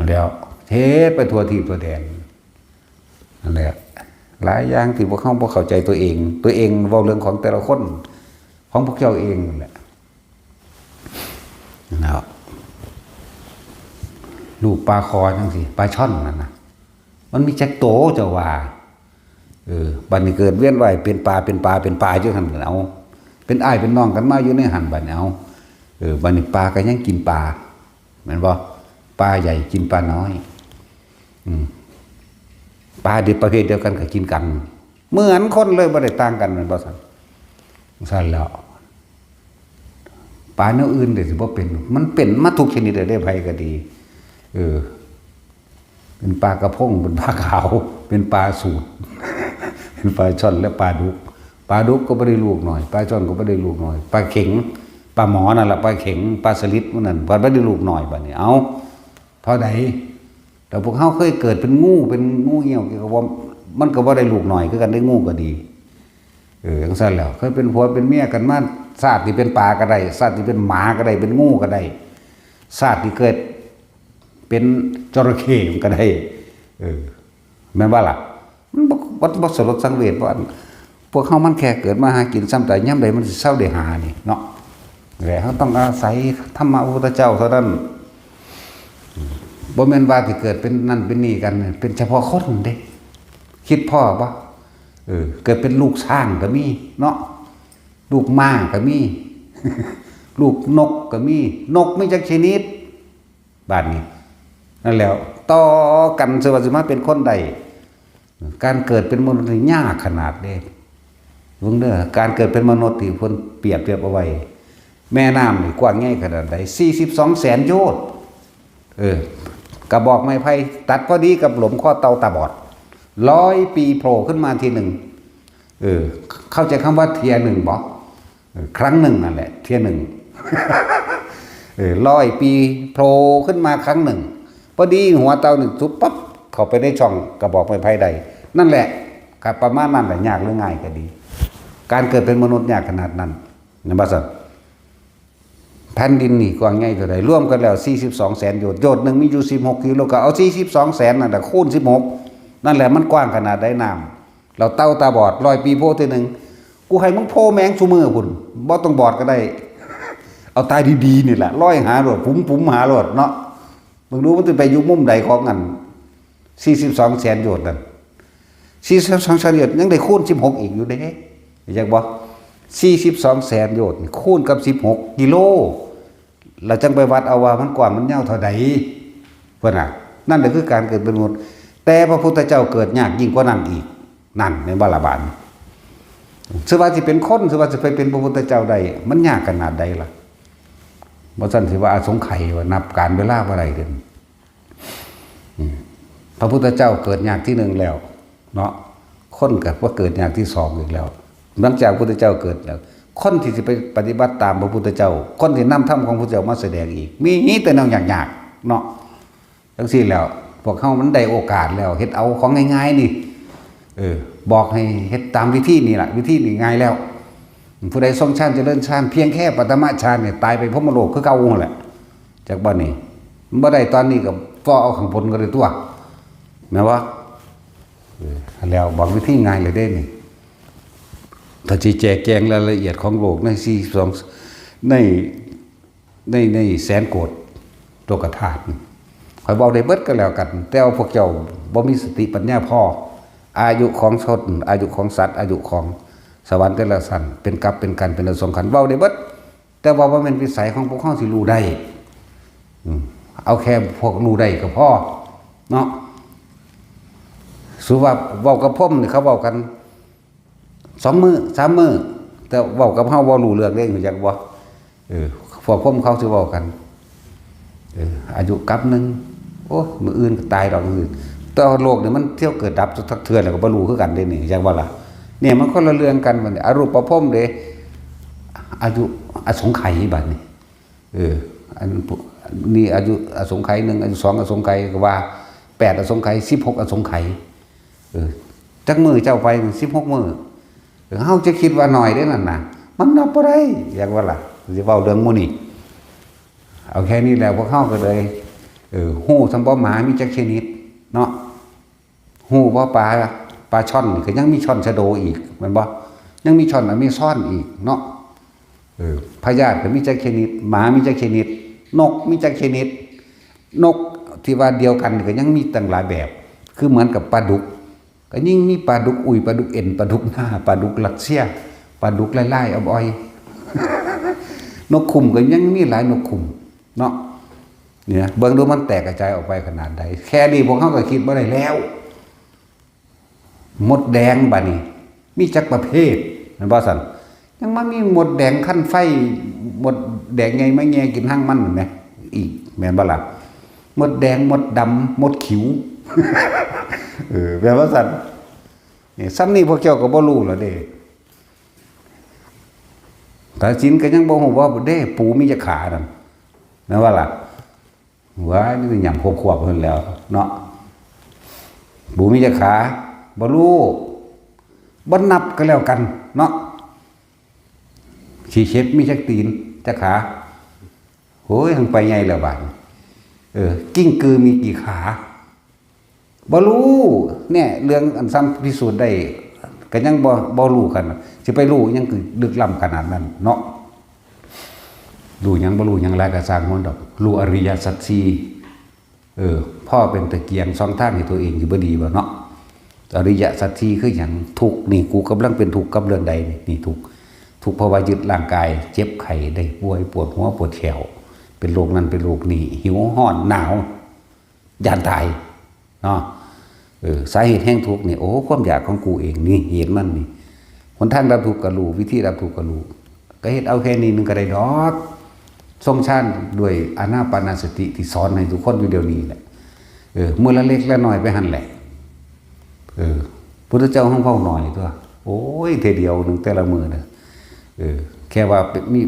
แล้วเฮ็ดไปทั่วทิศทั่วแดน นั่นแหละ หลายอย่างที่พวกเฮาบ่เข้าใจตัวเอง ตัวเองเว้าเรื่องของแต่ละคน ของพวกเจ้าเองนั่นแหละ นะครับ ลูกปลาคอจังซี่ ปลาช่อนนั่นน่ะ มันมีจักโตเจ้าว่า เออ บัดนี้เกิดเวียนว่ายเป็นปลา เป็นปลา เป็นปลาอยู่หั่น เอา เป็นอ้ายเป็นน้องกันมาอยู่ในหั่น บัดนี้ เอา เออ บัดนี้ปลาก็ยังกินปลา แม่นบ่ ปลาใหญ่กินปลาน้อย อืม ปลาดิบประเภทเดียวกันก็กินกัน เหมือนคนเลย บ่ได้ต่างกัน แม่นบ่ซั่น ซั่นแล้ว ปลาแนวอื่นเด้สิบ่เป็น มันเป็นมาทุกชนิดเลยเด้ ไผก็ดี เออ เป็นปลากระพง เป็นปลาขาว เป็นปลาสูด เป็นปลาช่อนและปลาดุก ปลาดุกก็บ่ได้ลูกน้อย ปลาช่อนก็บ่ได้ลูกน้อย ปลาเข็ง ปลาหมอนั่นล่ะ ปลาเข็ง ปลาสลิดหมู่นั้น ก็บ่ได้ลูกน้อย บัดนี้ เอ้า เท่าใด แต่พวกเฮาเคยเกิดเป็นงู เป็นงูเงี้ยว ก็บ่ มันก็บ่ได้ลูกน้อยคือกันเด้ งูก็ดี เออ จังซั่นแหล้ว เคยเป็นผัวเป็นเมียกันมา ชาติที่เป็นปลาก็ได้ ชาติที่เป็นหมาก็ได้ เป็นงูก็ได้ ชาติที่เกิดเป็นจระเข้มันก็ได้ เออ แม่นบ่ล่ะ มันบ่ บ่ บ่สลดสังเวช เพราะอัน พวกเฮามันแค่เกิดมาหากิน ซ้ำแต่ยามใดมันสิเซาได้หานี่เนาะ และเฮาต้องอาศัยธรรมะพระพุทธเจ้าเท่านั้น บ่แม่นว่าสิเกิดเป็นนั่นเป็นนี่กัน เป็นเฉพาะคนเด้ คิดพ้อบ่ เออ เกิดเป็นลูกช้างก็มีเนาะ ลูกม้าก็มี ลูกนกก็มี นกมีจักชนิด บาดนี้ นั่นแหล้ว ต่อกัน ซื่อว่าสิมาเป็นคนได้ การเกิดเป็นมนุษย์นี่ยากขนาดเด้ เบิ่งเด้อ การเกิดเป็นมนุษย์ที่เพิ่นเปรียบเทียบเอาไว้ แม่น้ำนี่กว้างใหญ่ขนาดใด สี่สิบสองแสนโยชน์ เออ กระบอกไม้ไผ่ตัดพอดีกับหลุมข้อเต่าตาบอด ร้อยปีโผล่ขึ้นมาทีหนึ่ง เออ เข้าใจคำว่าเทียหนึ่งบ่ เออ ครั้งหนึ่งนั่นแหละ เทียหนึ่ง เออ ร้อยปีโผล่ขึ้นมาครั้งหนึ่ง พอดีหัวเต่าหนึ่งจุบปั๊บ เข้าไปในช่องกระบอกไม้ไผ่ได้ นั่นแหละ ก็ประมาณนั้นแหละ ยากหรือง่ายก็ดี การเกิดเป็นมนุษย์ยากขนาดนั้น แม่นบ่ซั่น แผ่นดินนี่กว้างใหญ่เท่าใด รวมกันแล้ว สี่สิบสองแสนโยชน์ โยชน์หนึ่งมีอยู่ สิบหกกิโล ก็เอา สี่สิบสองแสนนั่นแหละ คูณ สิบหก นั่นแหละ มันกว้างขนาดใดน้ำ แล้วเต่าตาบอด ร้อยปีโผล่ทีหนึ่ง กูให้มึงโผล่แม่งซุมื้อพุ้น บ่ต้องบอดก็ได้ เอาตาดีๆนี่แหละ ลอยหาโลด ปุ๋มๆหาโลดเนาะ มึงดูมันสิไปอยู่มุมใดของอัน สี่สิบสองแสนโยชน์นั่น สี่สิบสองแสนโยชน์ยังได้คูณ สิบหก อีกอยู่เด้ อยากบ่ สี่สิบสองแสนโยชน์คูณกับ สิบหกกิโล แล้วจั่งไปวัดเอาว่ามันกว้างมันยาวเท่าใด เพิ่นน่ะ นั่นแหละคือการเกิดเป็นมนุษย์ แต่พระพุทธเจ้าเกิดยากยิ่งกว่านั้นอีก นั่น แม่นบ่ล่ะบาดนี้ ซื่อว่าสิเป็นคน ซื่อว่าสิไปเป็นพระพุทธเจ้าได้ มันยากขนาดใดล่ะ บ่ซั่นสิว่าอสงไขยว่านับกาลเวลาบ่ได้เด้ อืม พระพุทธเจ้าเกิดยากที่หนึ่งแล้ว เนาะ คนก็บ่เกิดยากที่สองอีกแล้ว หลังจากพระพุทธเจ้าเกิดแล้ว คนที่สิไปปฏิบัติตามพระพุทธเจ้า คนที่นำธรรมของพระพุทธเจ้ามาแสดงอีก มีแต่แนวยากๆ เนาะ จั่งซี้แล้ว พวกเฮามันได้โอกาสแล้ว เฮ็ดเอาของง่ายๆนี่ เออ บอกให้เฮ็ดตามวิธีนี่ล่ะ วิธีนี่ง่ายแล้ว ผู้ใดทรงฌานเจริญฌาน เพียงแค่ปฐมฌานเนี่ย ตายไปพรหมโลกคือเก่าหั้นแหละ จักบ่นี่ มันบ่ได้ตอนนี้ก็ฟ้อเอาข้างบนก็ได้ตัว แม่นบ่ เออ แล้วบอกวิธีง่ายเลยเด้นี่ ถ้าสิแจกแจงรายละเอียดของโลกใน สี่สิบสอง ใน ใน ในแสนโกฏโลกธาตุนี่ ข้อยบอกได้เบิดก็แล้วกัน แต่ว่าพวกเจ้า บ่มีสติปัญญาพอ อายุของชน อายุของสัตว์ อายุของสวรรค์แต่ละชั้น เป็นกัปเป็นกัน เป็นอสงไขย เว้าได้เบิด แต่ว่าบ่แม่นวิสัยของพวกเฮาสิรู้ได้ อืม เอาแค่พวกรู้ได้ก็พอ เนาะ สมมุติว่าเว้ากับพรหมนี่เขาเว้ากัน สองมื้อ สามมื้อ แต่เว้ากับเฮาบ่รู้เรื่องเด้ รู้จักบ่ เออ พวกพรหมเขาสิเว้ากัน เออ อายุกัปหนึ่ง โอ้ มื้ออื่นก็ตายดอก มื้ออื่น แต่ว่าโลกนี่มันเที่ยวเกิดดับจักเทื่อแล้วก็บ่รู้คือกันเด้นี่ รู้จักบ่ล่ะ เนี่ยมันคนละเรื่องกันบัดนี้ อรูปพรหมเด้ อายุอสงไขยบัดนี้ เออ อันนี้อายุอสงไขยหนึ่ง อายุสองอสงไขยก็ว่า แปดอสงไขย สิบหกอสงไขย เออ จักมื้อเจ้าไป สิบหกมื้อ เออ เฮาจะคิดว่าน้อยเด้นั่นน่ะ มันนับบ่ได้ อยากว่าล่ะ สิเว้าเรื่องหมู่นี้ เอาแค่นี้แล้วพวกเฮาก็เลย เออ ฮู้ซำบ่ หมามีจักชนิด เนาะ ฮู้บ่ ปลา ปลาช่อนนี่ก็ยังมีช่อนชะโดอีก แม่นบ่ ยังมีช่อนอเมซอนอีกเนาะ เออ พยาธิก็มีจักชนิด หมามีจักชนิด นกมีจักชนิด นกที่ว่าเดียวกันนี่ก็ยังมีตั้งหลายแบบ คือเหมือนกับปลาดุก ก็ยิ่งมีปลาดุกอุย ปลาดุกเอ็น ปลาดุกนา ปลาดุกรัสเซีย ปลาดุกลายๆ อบอย นกขุ่มก็ยังมีหลายนกขุ่ม เนาะ เนี่ย เบิ่งดูมันแตกกระจายออกไปขนาดใด แค่นี้พวกเฮาก็คิดบ่ได้แล้ว มดแดงบัดนี้ มีจักประเภท แม่นบ่ซั่น ยังมามีมดแดงคันไฟ มดแดงใหญ่มาแย่กินรังมันแหม อีก แม่นบ่ล่ะ มดแดง มดดำ มดขิว เออ แม่นบ่ซั่น นี่ ส่ำนี้พวกเจ้าก็บ่รู้แล้วเด้ กาฬสินธุ์ก็ยังบ่ฮู้ว่าเด้ ปูมีจักขานั่น แม่นบ่ล่ะ ว้าย นี่หยำขวบๆ เพิ่นแล้วเนาะ ปูมีจักขา บ่รู้ บ่นับก็แล้วกันเนาะ ขี้เข็บมีจักตีน จักขา โอ้ย หั้งไปใหญ่แล้วบาดนี้ เออ กิ้งกือมีกี่ขา บ่รู้ เนี่ย เรื่องอันซ้ำพิสูจน์ได้ ก็ยังบ่ บ่รู้กัน สิไปรู้หยังคือลึกล้ำขนาดนั้นเนาะ รู้หยังบ่รู้หยังหลายก็ซ่างมันดอก รู้อริยสัจสี่ เออ พอเป็นตะเกียงส่องทางให้ตัวเองอยู่บ่ดีบ่เนาะ อริยสัจสี่คือหยัง ทุกข์นี่ กูกำลังเป็นทุกข์กับเรื่องใดนี่ นี่ทุกข์ ทุกข์เพราะว่ายึดร่างกาย เจ็บไข้ได้ป่วย ปวดหัวปวดแข้ว เป็นโรคนั่นเป็นโรคนี่ หิว ร้อน หนาว ย้านตาย เนาะ เออ สาเหตุแห่งทุกข์นี่ โอ้ ความอยากของกูเองนี่ เหตุมันนี่ หนทางดับทุกข์ก็รู้ วิธีดับทุกข์ก็รู้ ก็เฮ็ดเอาแค่นี้หนึ่งก็ได้ดอก ทรงฌานด้วยอานาปานสติที่สอนให้ทุกคนอยู่เดี๋ยวนี้แหละ เออ มื้อละเล็กละน้อยไปหั่นแหละ เออ พุทธเจ้าของเฮาหน่อยตัว โอ้ย เทื่อเดียวหนึ่งแต่ละมื้อน่ะ เออ แค่ว่าเป็น มี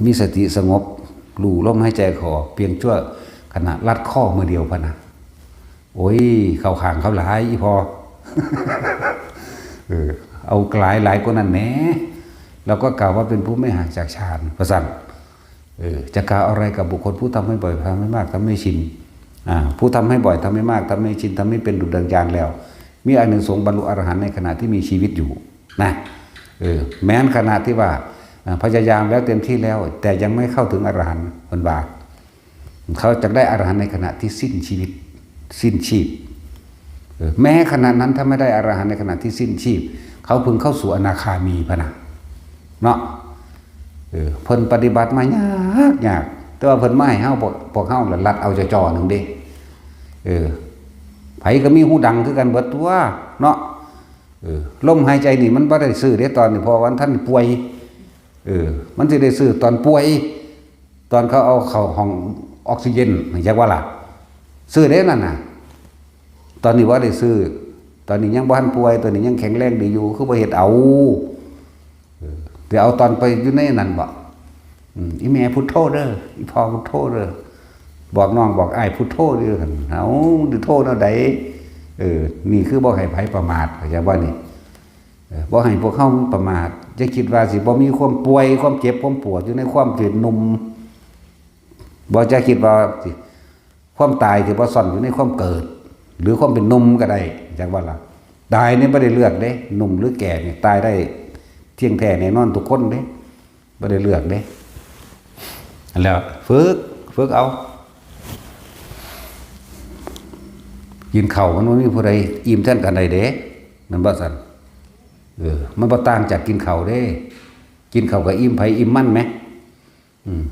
มีสติสงบ รู้ลมหายใจเข้าออก เพียงชั่วขณะ ลัดข้อมื้อเดียวพะนะ โอ้ย เข้าข้างเขาหลาย อีพ่อ เออ เอาหลาย หลายกว่านั้นแหม แล้วก็กล่าวว่าเป็นผู้ไม่ห่างจากฌาน ว่าซั่น เออ จะกล่าวอะไรกับบุคคลผู้ทำให้บ่อย ทำให้มาก ทำให้ชิน อ่า ผู้ทำให้บ่อย ทำให้มาก ทำให้ชิน ทำให้เป็นดุจดังฌานแล้ว มีอานิสงส์บรรลุอรหันต์ในขณะที่มีชีวิตอยู่ นะ เออ แม้นขณะที่ว่า อ่า พยายามแล้วเต็มที่แล้ว แต่ยังไม่เข้าถึงอรหันต์ เพิ่นว่า เขาจะได้อรหันต์ในขณะที่สิ้นชีวิต สิ้นชีพ เออ แม้ขณะนั้นถ้าไม่ได้อรหันต์ในขณะที่สิ้นชีพ เขาพึงเข้าสู่อนาคามีพะนะ เนาะ เออ เพิ่นปฏิบัติมายากยาก แต่ว่าเพิ่นมาให้เฮา พวก พวกเฮาละลัดเอาจ่อๆ หนึ่งเด้ เออ ไผก็มีหูดังคือกันเบิดตัว เนาะ เออ ลมหายใจนี่มันบ่ได้ซื้อเด้ตอนนี้ เพราะว่ามันทันป่วย เออ มันสิได้ซื้อตอนป่วย ตอนเขาเอาเข้าห้องออกซิเจน จักว่าล่ะ ซื้อเด้นั่นน่ะ ตอนนี้บ่ได้ซื้อ ตอนนี้ยังบ่ทันป่วย ตอนนี้ยังแข็งแรงดีอยู่ คือบ่เฮ็ดเอา เออ สิเอาตอนไปอยู่ในนั้นบ่ อืม อีแม่พุทโธเด้อ อีพ่อพุทโธเด้อ บอกน้องบอกอ้ายพุทโธเด้อ เอ้า มึงสิโธแนวใด เออ นี่คือบ่ให้ไผประมาท เข้าใจบ่นี่ เออ บ่ให้พวกเฮาประมาท อย่าคิดว่าสิบ่มีความป่วย ความเจ็บ ความปวดอยู่ในความเป็นหนุ่ม บ่จะคิดว่าสิ ความตายสิบ่ซ่อนอยู่ในความเกิด หรือความเป็นหนุ่มก็ได้ จักว่าล่ะ ตายนี่บ่ได้เลือกเด้ หนุ่มหรือแก่นี่ตายได้เที่ยงแท้แน่นอนทุกคนเด้ บ่ได้เลือกเด้ แล้วฝึก ฝึกเอา กินข้าวมันบ่มีผู้ใดอิ่มแทนกันได้เด้ แม่นบ่ซั่น เออ มันบ่ต่างจากกินข้าวเด้ กินข้าวก็อิ่มไผอิ่มมันแหม อืม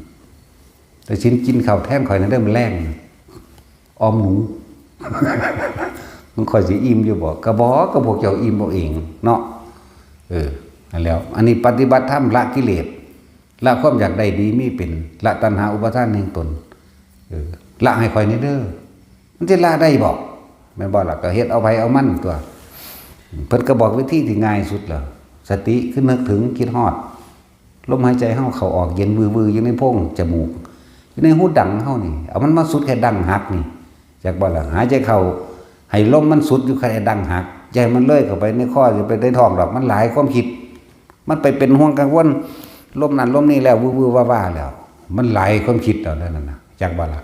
แต่สินกินข้าวแทนข่อยนั่นเด้อ มื้อแลง ออมหนู มันข่อยสิอิ่มอยู่บ่ ก็บ่ ก็พวกเจ้าอิ่มเอาเองเนาะ เออ นั่นแหล้ว อันนี้ปฏิบัติธรรมละกิเลส ละความอยากได้ดีมีเป็น ละตัณหาอุปาทานแห่งตน เออ ละให้ข่อยแหน่เด้อ มันสิละได้บ่ แม่นบ่ล่ะ ก็เฮ็ดเอาไผเอามันตัว เพิ่นก็บอกวิธีที่ง่ายสุดแล้ว สติคือนึกถึง คิดฮอด ลมหายใจเฮาเข้าออกเย็นวือๆ อยู่ในโพรงจมูก อยู่ในหูดังเฮานี่ เอามันมาสุดแค่ดังหักนี่ จักบ่ล่ะ หายใจเข้า ให้ลมมันสุดอยู่แค่ดังหัก อย่าให้มันเลยเข้าไปในคอ อย่าไปในท้องดอก มันหลายความคิด มันไปเป็นห่วงกังวล ลมนั่นลมนี่แล้ว วือๆ ว่าๆ แล้ว มันหลายความคิดแล้วนั่นน่ะ จักบ่ล่ะ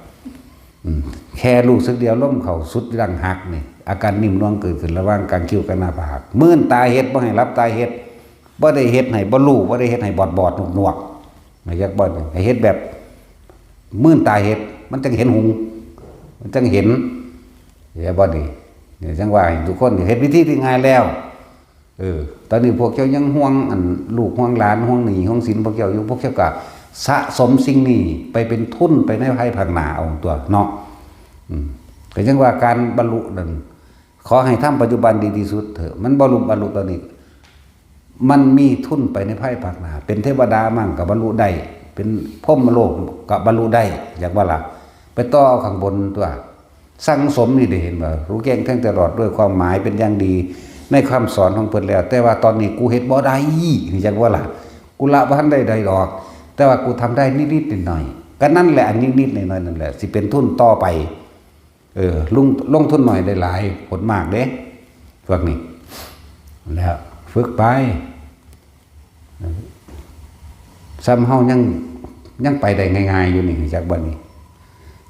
อืม แค่รู้สึกเดียวลมเข้าสุดดังหักนี่ อาการนิ่มนวลเกิดขึ้นระหว่างกางคิ้วกับหน้าผาก มื่นตาเฮ็ด บ่ให้หลับตาเฮ็ด บ่ได้เฮ็ดให้บ่รู้ บ่ได้เฮ็ดให้บอดๆ หนวกๆ นะ จักบ่ ให้เฮ็ดแบบมื่นตาเฮ็ด มันจังเห็นหุง มันจังเห็น เห็นบ่นี่ เนี่ย จังว่าให้ทุกคนเฮ็ดวิธีที่ง่ายแล้ว เออ ตอนนี้พวกเจ้ายังห่วงอันลูกห่วงหลาน ห่วงหนี้ห่วงสินพวกเจ้าอยู่ พวกเจ้าก็สะสมสิ่งนี้ไปเป็นทุนไปในภายภาคหน้าเอาตัวเนาะ อืม ก็จังว่าการบรรลุนั่น ขอให้ทำปัจจุบันดีที่สุดเถอะ มันบรรลุ บรรลุตอนนี้ มันมีทุนไปในภายภาคหน้า เป็นเทวดามั่งก็บรรลุได้ เป็นพรหมโลกก็บรรลุได้ จักบ่ล่ะ ไปต่อเอาข้างบนตัว สั่งสมนี่ได้เห็นบ่ รู้แจ้งแทงตลอดด้วยความหมายเป็นอย่างดี ในคำสอนของเพิ่นแล้ว แต่ว่าตอนนี้กูเฮ็ดบ่ได้ จักบ่ล่ะ กูละบ่ทันได้ใดดอก แต่ว่ากูทำได้นิดๆ หน่อยๆ ก็นั่นแหละ อันนิดๆ หน่อยๆ นั่นแหละ สิเป็นทุนต่อไป เออ ลง ลงทุนหน่อยได้หลาย ผลมากเด้ พวกนี้ แล้วฝึกไป ซ้ำเฮายัง ยังไปได้ง่ายๆ อยู่นี่ จักบ่นี่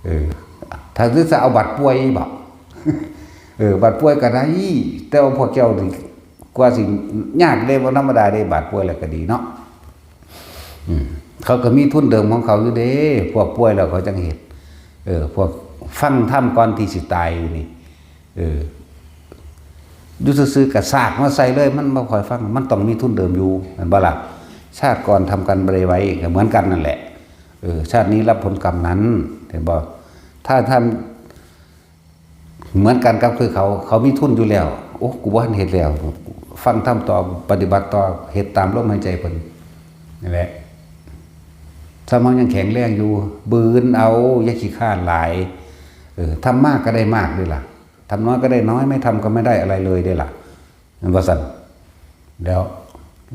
เออ ถ้าคือจะเอาบัตรป่วยบ่ เออ บัตรป่วยก็ได้ แต่ว่าพวกเจ้านี่ กว่าสิยากเด้ บ่ธรรมดาเด้ บัตรป่วยแล้วก็ดีเนาะ อืม เขาก็มีทุนเดิมของเขาอยู่เด้ พวกป่วยแล้วเขาจังเฮ็ด เออ พวกฟังธรรมก่อนที่สิตายอยู่นี่ เออ อยู่ซื่อๆ ก็สากมาใส่เลย มันบ่ค่อยฟัง มันต้องมีทุนเดิมอยู่ แม่นบ่ล่ะ ชาติก่อนทำกรรมบ่ได้ไว้ ก็เหมือนกันนั่นแหละ เออ ชาตินี้รับผลกรรมนั้น เห็นบ่ ถ้าท่าน เหมือนกันกับคือเขา เขามีทุนอยู่แล้ว โอ้ กูบ่ทันเฮ็ดแล้ว ฟังธรรมต่อ ปฏิบัติต่อ เฮ็ดตามลมหายใจเพิ่น นั่นแหละ ถ้ามันยังแข็งแรงอยู่ บืนเอา อย่าขี้คร้านหลาย เออ ทำมากก็ได้มากเด้อล่ะ ทำน้อยก็ได้น้อย ไม่ทำก็ไม่ได้อะไรเลยเด้อล่ะ แม่นบ่ซั่น แล้ว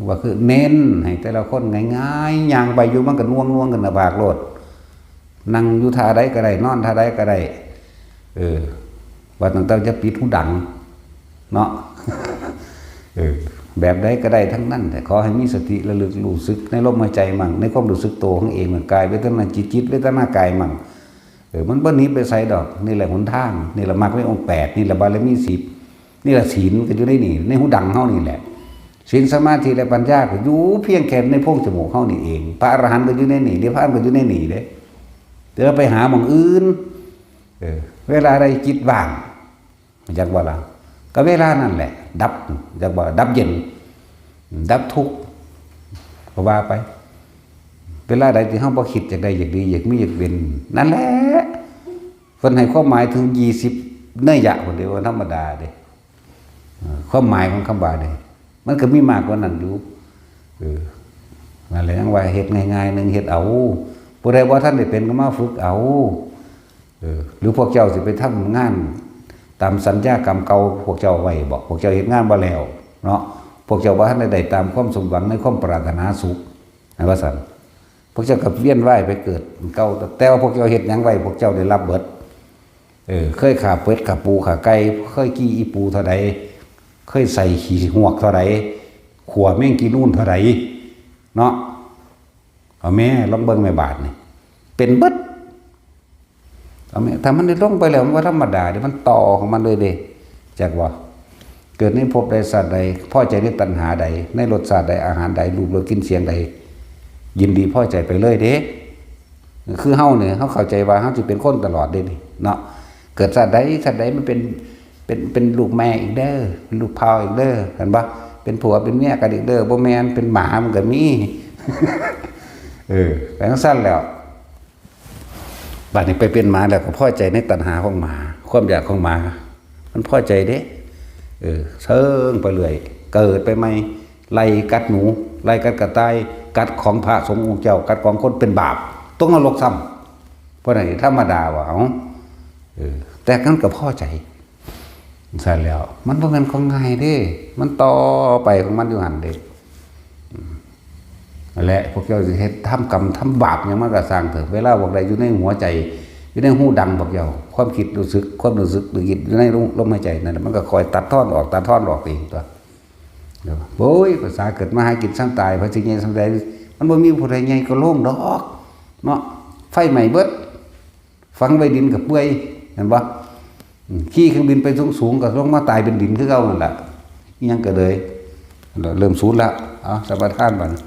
ว่าคือเน้นให้แต่ละคนง่ายๆ ย่างไปอยู่มันก็น่วงๆ ขึ้นหน้าผากโลด นั่งอยู่ท่าใดก็ได้ นอนท่าใดก็ได้ เออ ว่าตั้งแต่จะปิดหูดัง เนาะ เออ แบบใดก็ได้ทั้งนั้น แต่ขอให้มีสติระลึกรู้สึกในลมหายใจมั่ง ในความรู้สึกตัวของเองมั่ง กายเวทนาจิต จิตเวทนากายมั่ง เออ มันบ่หนีไปไสดอก นี่แหละหนทาง นี่แหละมรรคมีองค์แปด นี่แหละบารมีสิบ นี่แหละศีลก็อยู่ในนี่ ในหูดังเฮานี่แหละ ศีลสมาธิและปัญญาก็อยู่เพียงแค่ในโพรงจมูกเฮานี่เอง พระอรหันต์ก็อยู่ในนี่ นิพพานก็อยู่ในนี่เด้ แต่ว่าไปหาหม่องอื่น เออ เวลาใดจิตว่าง จักบ่ล่ะ ก็เวลานั่นแหละ ดับ จักบ่ ดับเย็น ดับทุกข์ ก็ว่าไป เวลาใดที่เฮาบ่คิดอยากได้อยากดี อยากมีอยากเป็น นั่นแหละ เพิ่นให้ความหมายถึงยี่สิบนัยยะพุ้นเด้ บ่ธรรมดาเด้ เอ่อ ความหมายของคำว่านี่ มันก็มีมากกว่านั้นอยู่ เออ นั่นแหละ ยังว่าเฮ็ดง่ายๆ หนึ่ง เฮ็ดเอา ผู้ใดบ่ทันได้เป็นก็มาฝึกเอา เออ หรือพวกเจ้าสิไปทำงานตามสัญญากรรมเก่าพวกเจ้าไว้บ่ พวกเจ้าเฮ็ดงานบ่แล้วเนาะ พวกเจ้าบ่ทันได้ได้ตามความสมหวังในความปรารถนาสุข ว่าซั่น พวกเจ้าก็เวียนว่ายไปเกิดเก่า แต่ว่าพวกเจ้าเฮ็ดหยังไว้ พวกเจ้าได้รับเบิด เออ เคยฆ่าเป็ดฆ่าปูฆ่าไก่ เคยกี้อีปูเท่าใด เคยใส่ขี้ฮวกเท่าใด ขั่วแมงกีนูนเท่าใด เนาะ เอาแม่ ลองเบิ่งแม่บาดนี่ เป็นเบิด เอาแม่ ถ้ามันได้ลงไปแล้ว มันบ่ธรรมดาเด้ มันต่อของมันเลยเด้ จักบ่ เกิดในภพใดชาติใด พอใจในตัณหาใด ในรสชาติใด อาหารใด รูปรสกลิ่นเสียงใด ยินดีพอใจไปเลยเด้ คือเฮาเนี่ย เฮาเข้าใจว่าเฮาสิเป็นคนตลอดเด้นี่ เนาะ เกิดชาติใด ชาติใดมันเป็น เป็นเป็นลูกแม่อีกเด้อ เป็นลูกพ่ออีกเด้อ เห็นปะ เป็นผัวเป็นเมียกันอีกเด้อ บ่แม่น เป็นหมามันก็มี เออไปจั่งซั่นแล้ว บัดนี้ไปเป็นหมาแล้วก็พอใจในตัณหาของหมา ความอยากของหมา มันพอใจเด้ เออเซิงไปเรื่อย เกิดไปใหม่ ไล่กัดหนู ไล่กัดกระต่าย กัดของพระสงฆ์องค์เจ้า กัดของคนเป็นบาป ตกนรกซ้ำ เพราะนั้นธรรมดาว่า เอ้า เออ แต่มันก็พอใจ ซั่นแล้ว มันบ่แม่นของง่ายเด้ มันต่อไปของมันอยู่หั่นเด้ อืม และพวกเจ้าสิเฮ็ดทำกรรมทำบาปหยังมันก็ซ่างเถอะ เวลาพวกใดอยู่ในหัวใจ อยู่ในหูดังพวกเจ้า ความคิดรู้สึก ความรู้สึกนึกคิดอยู่ในลมหายใจนั่นแหละ มันก็คอยตัดทอนออก ตัดทอนออกเองตั๊ว เดี๋ยว โอ้ย ภาษาเกิดมาหากินซ้ำตาย ภาษีใหญ่ซ้ำตาย มันบ่มีผู้ใดใหญ่กว่าโลกดอก เนาะ ไฟไหม้เบิด ฝังไว้ดินก็เปื่อย เห็นปะ อืม ขี่เครื่องบินไปสูงๆ ก็ลงมาตายเป็นดินคือเก่านั่นแหละ อิหยังก็เลย เริ่มศูนย์ละ เอา สัมปทานบัดนี้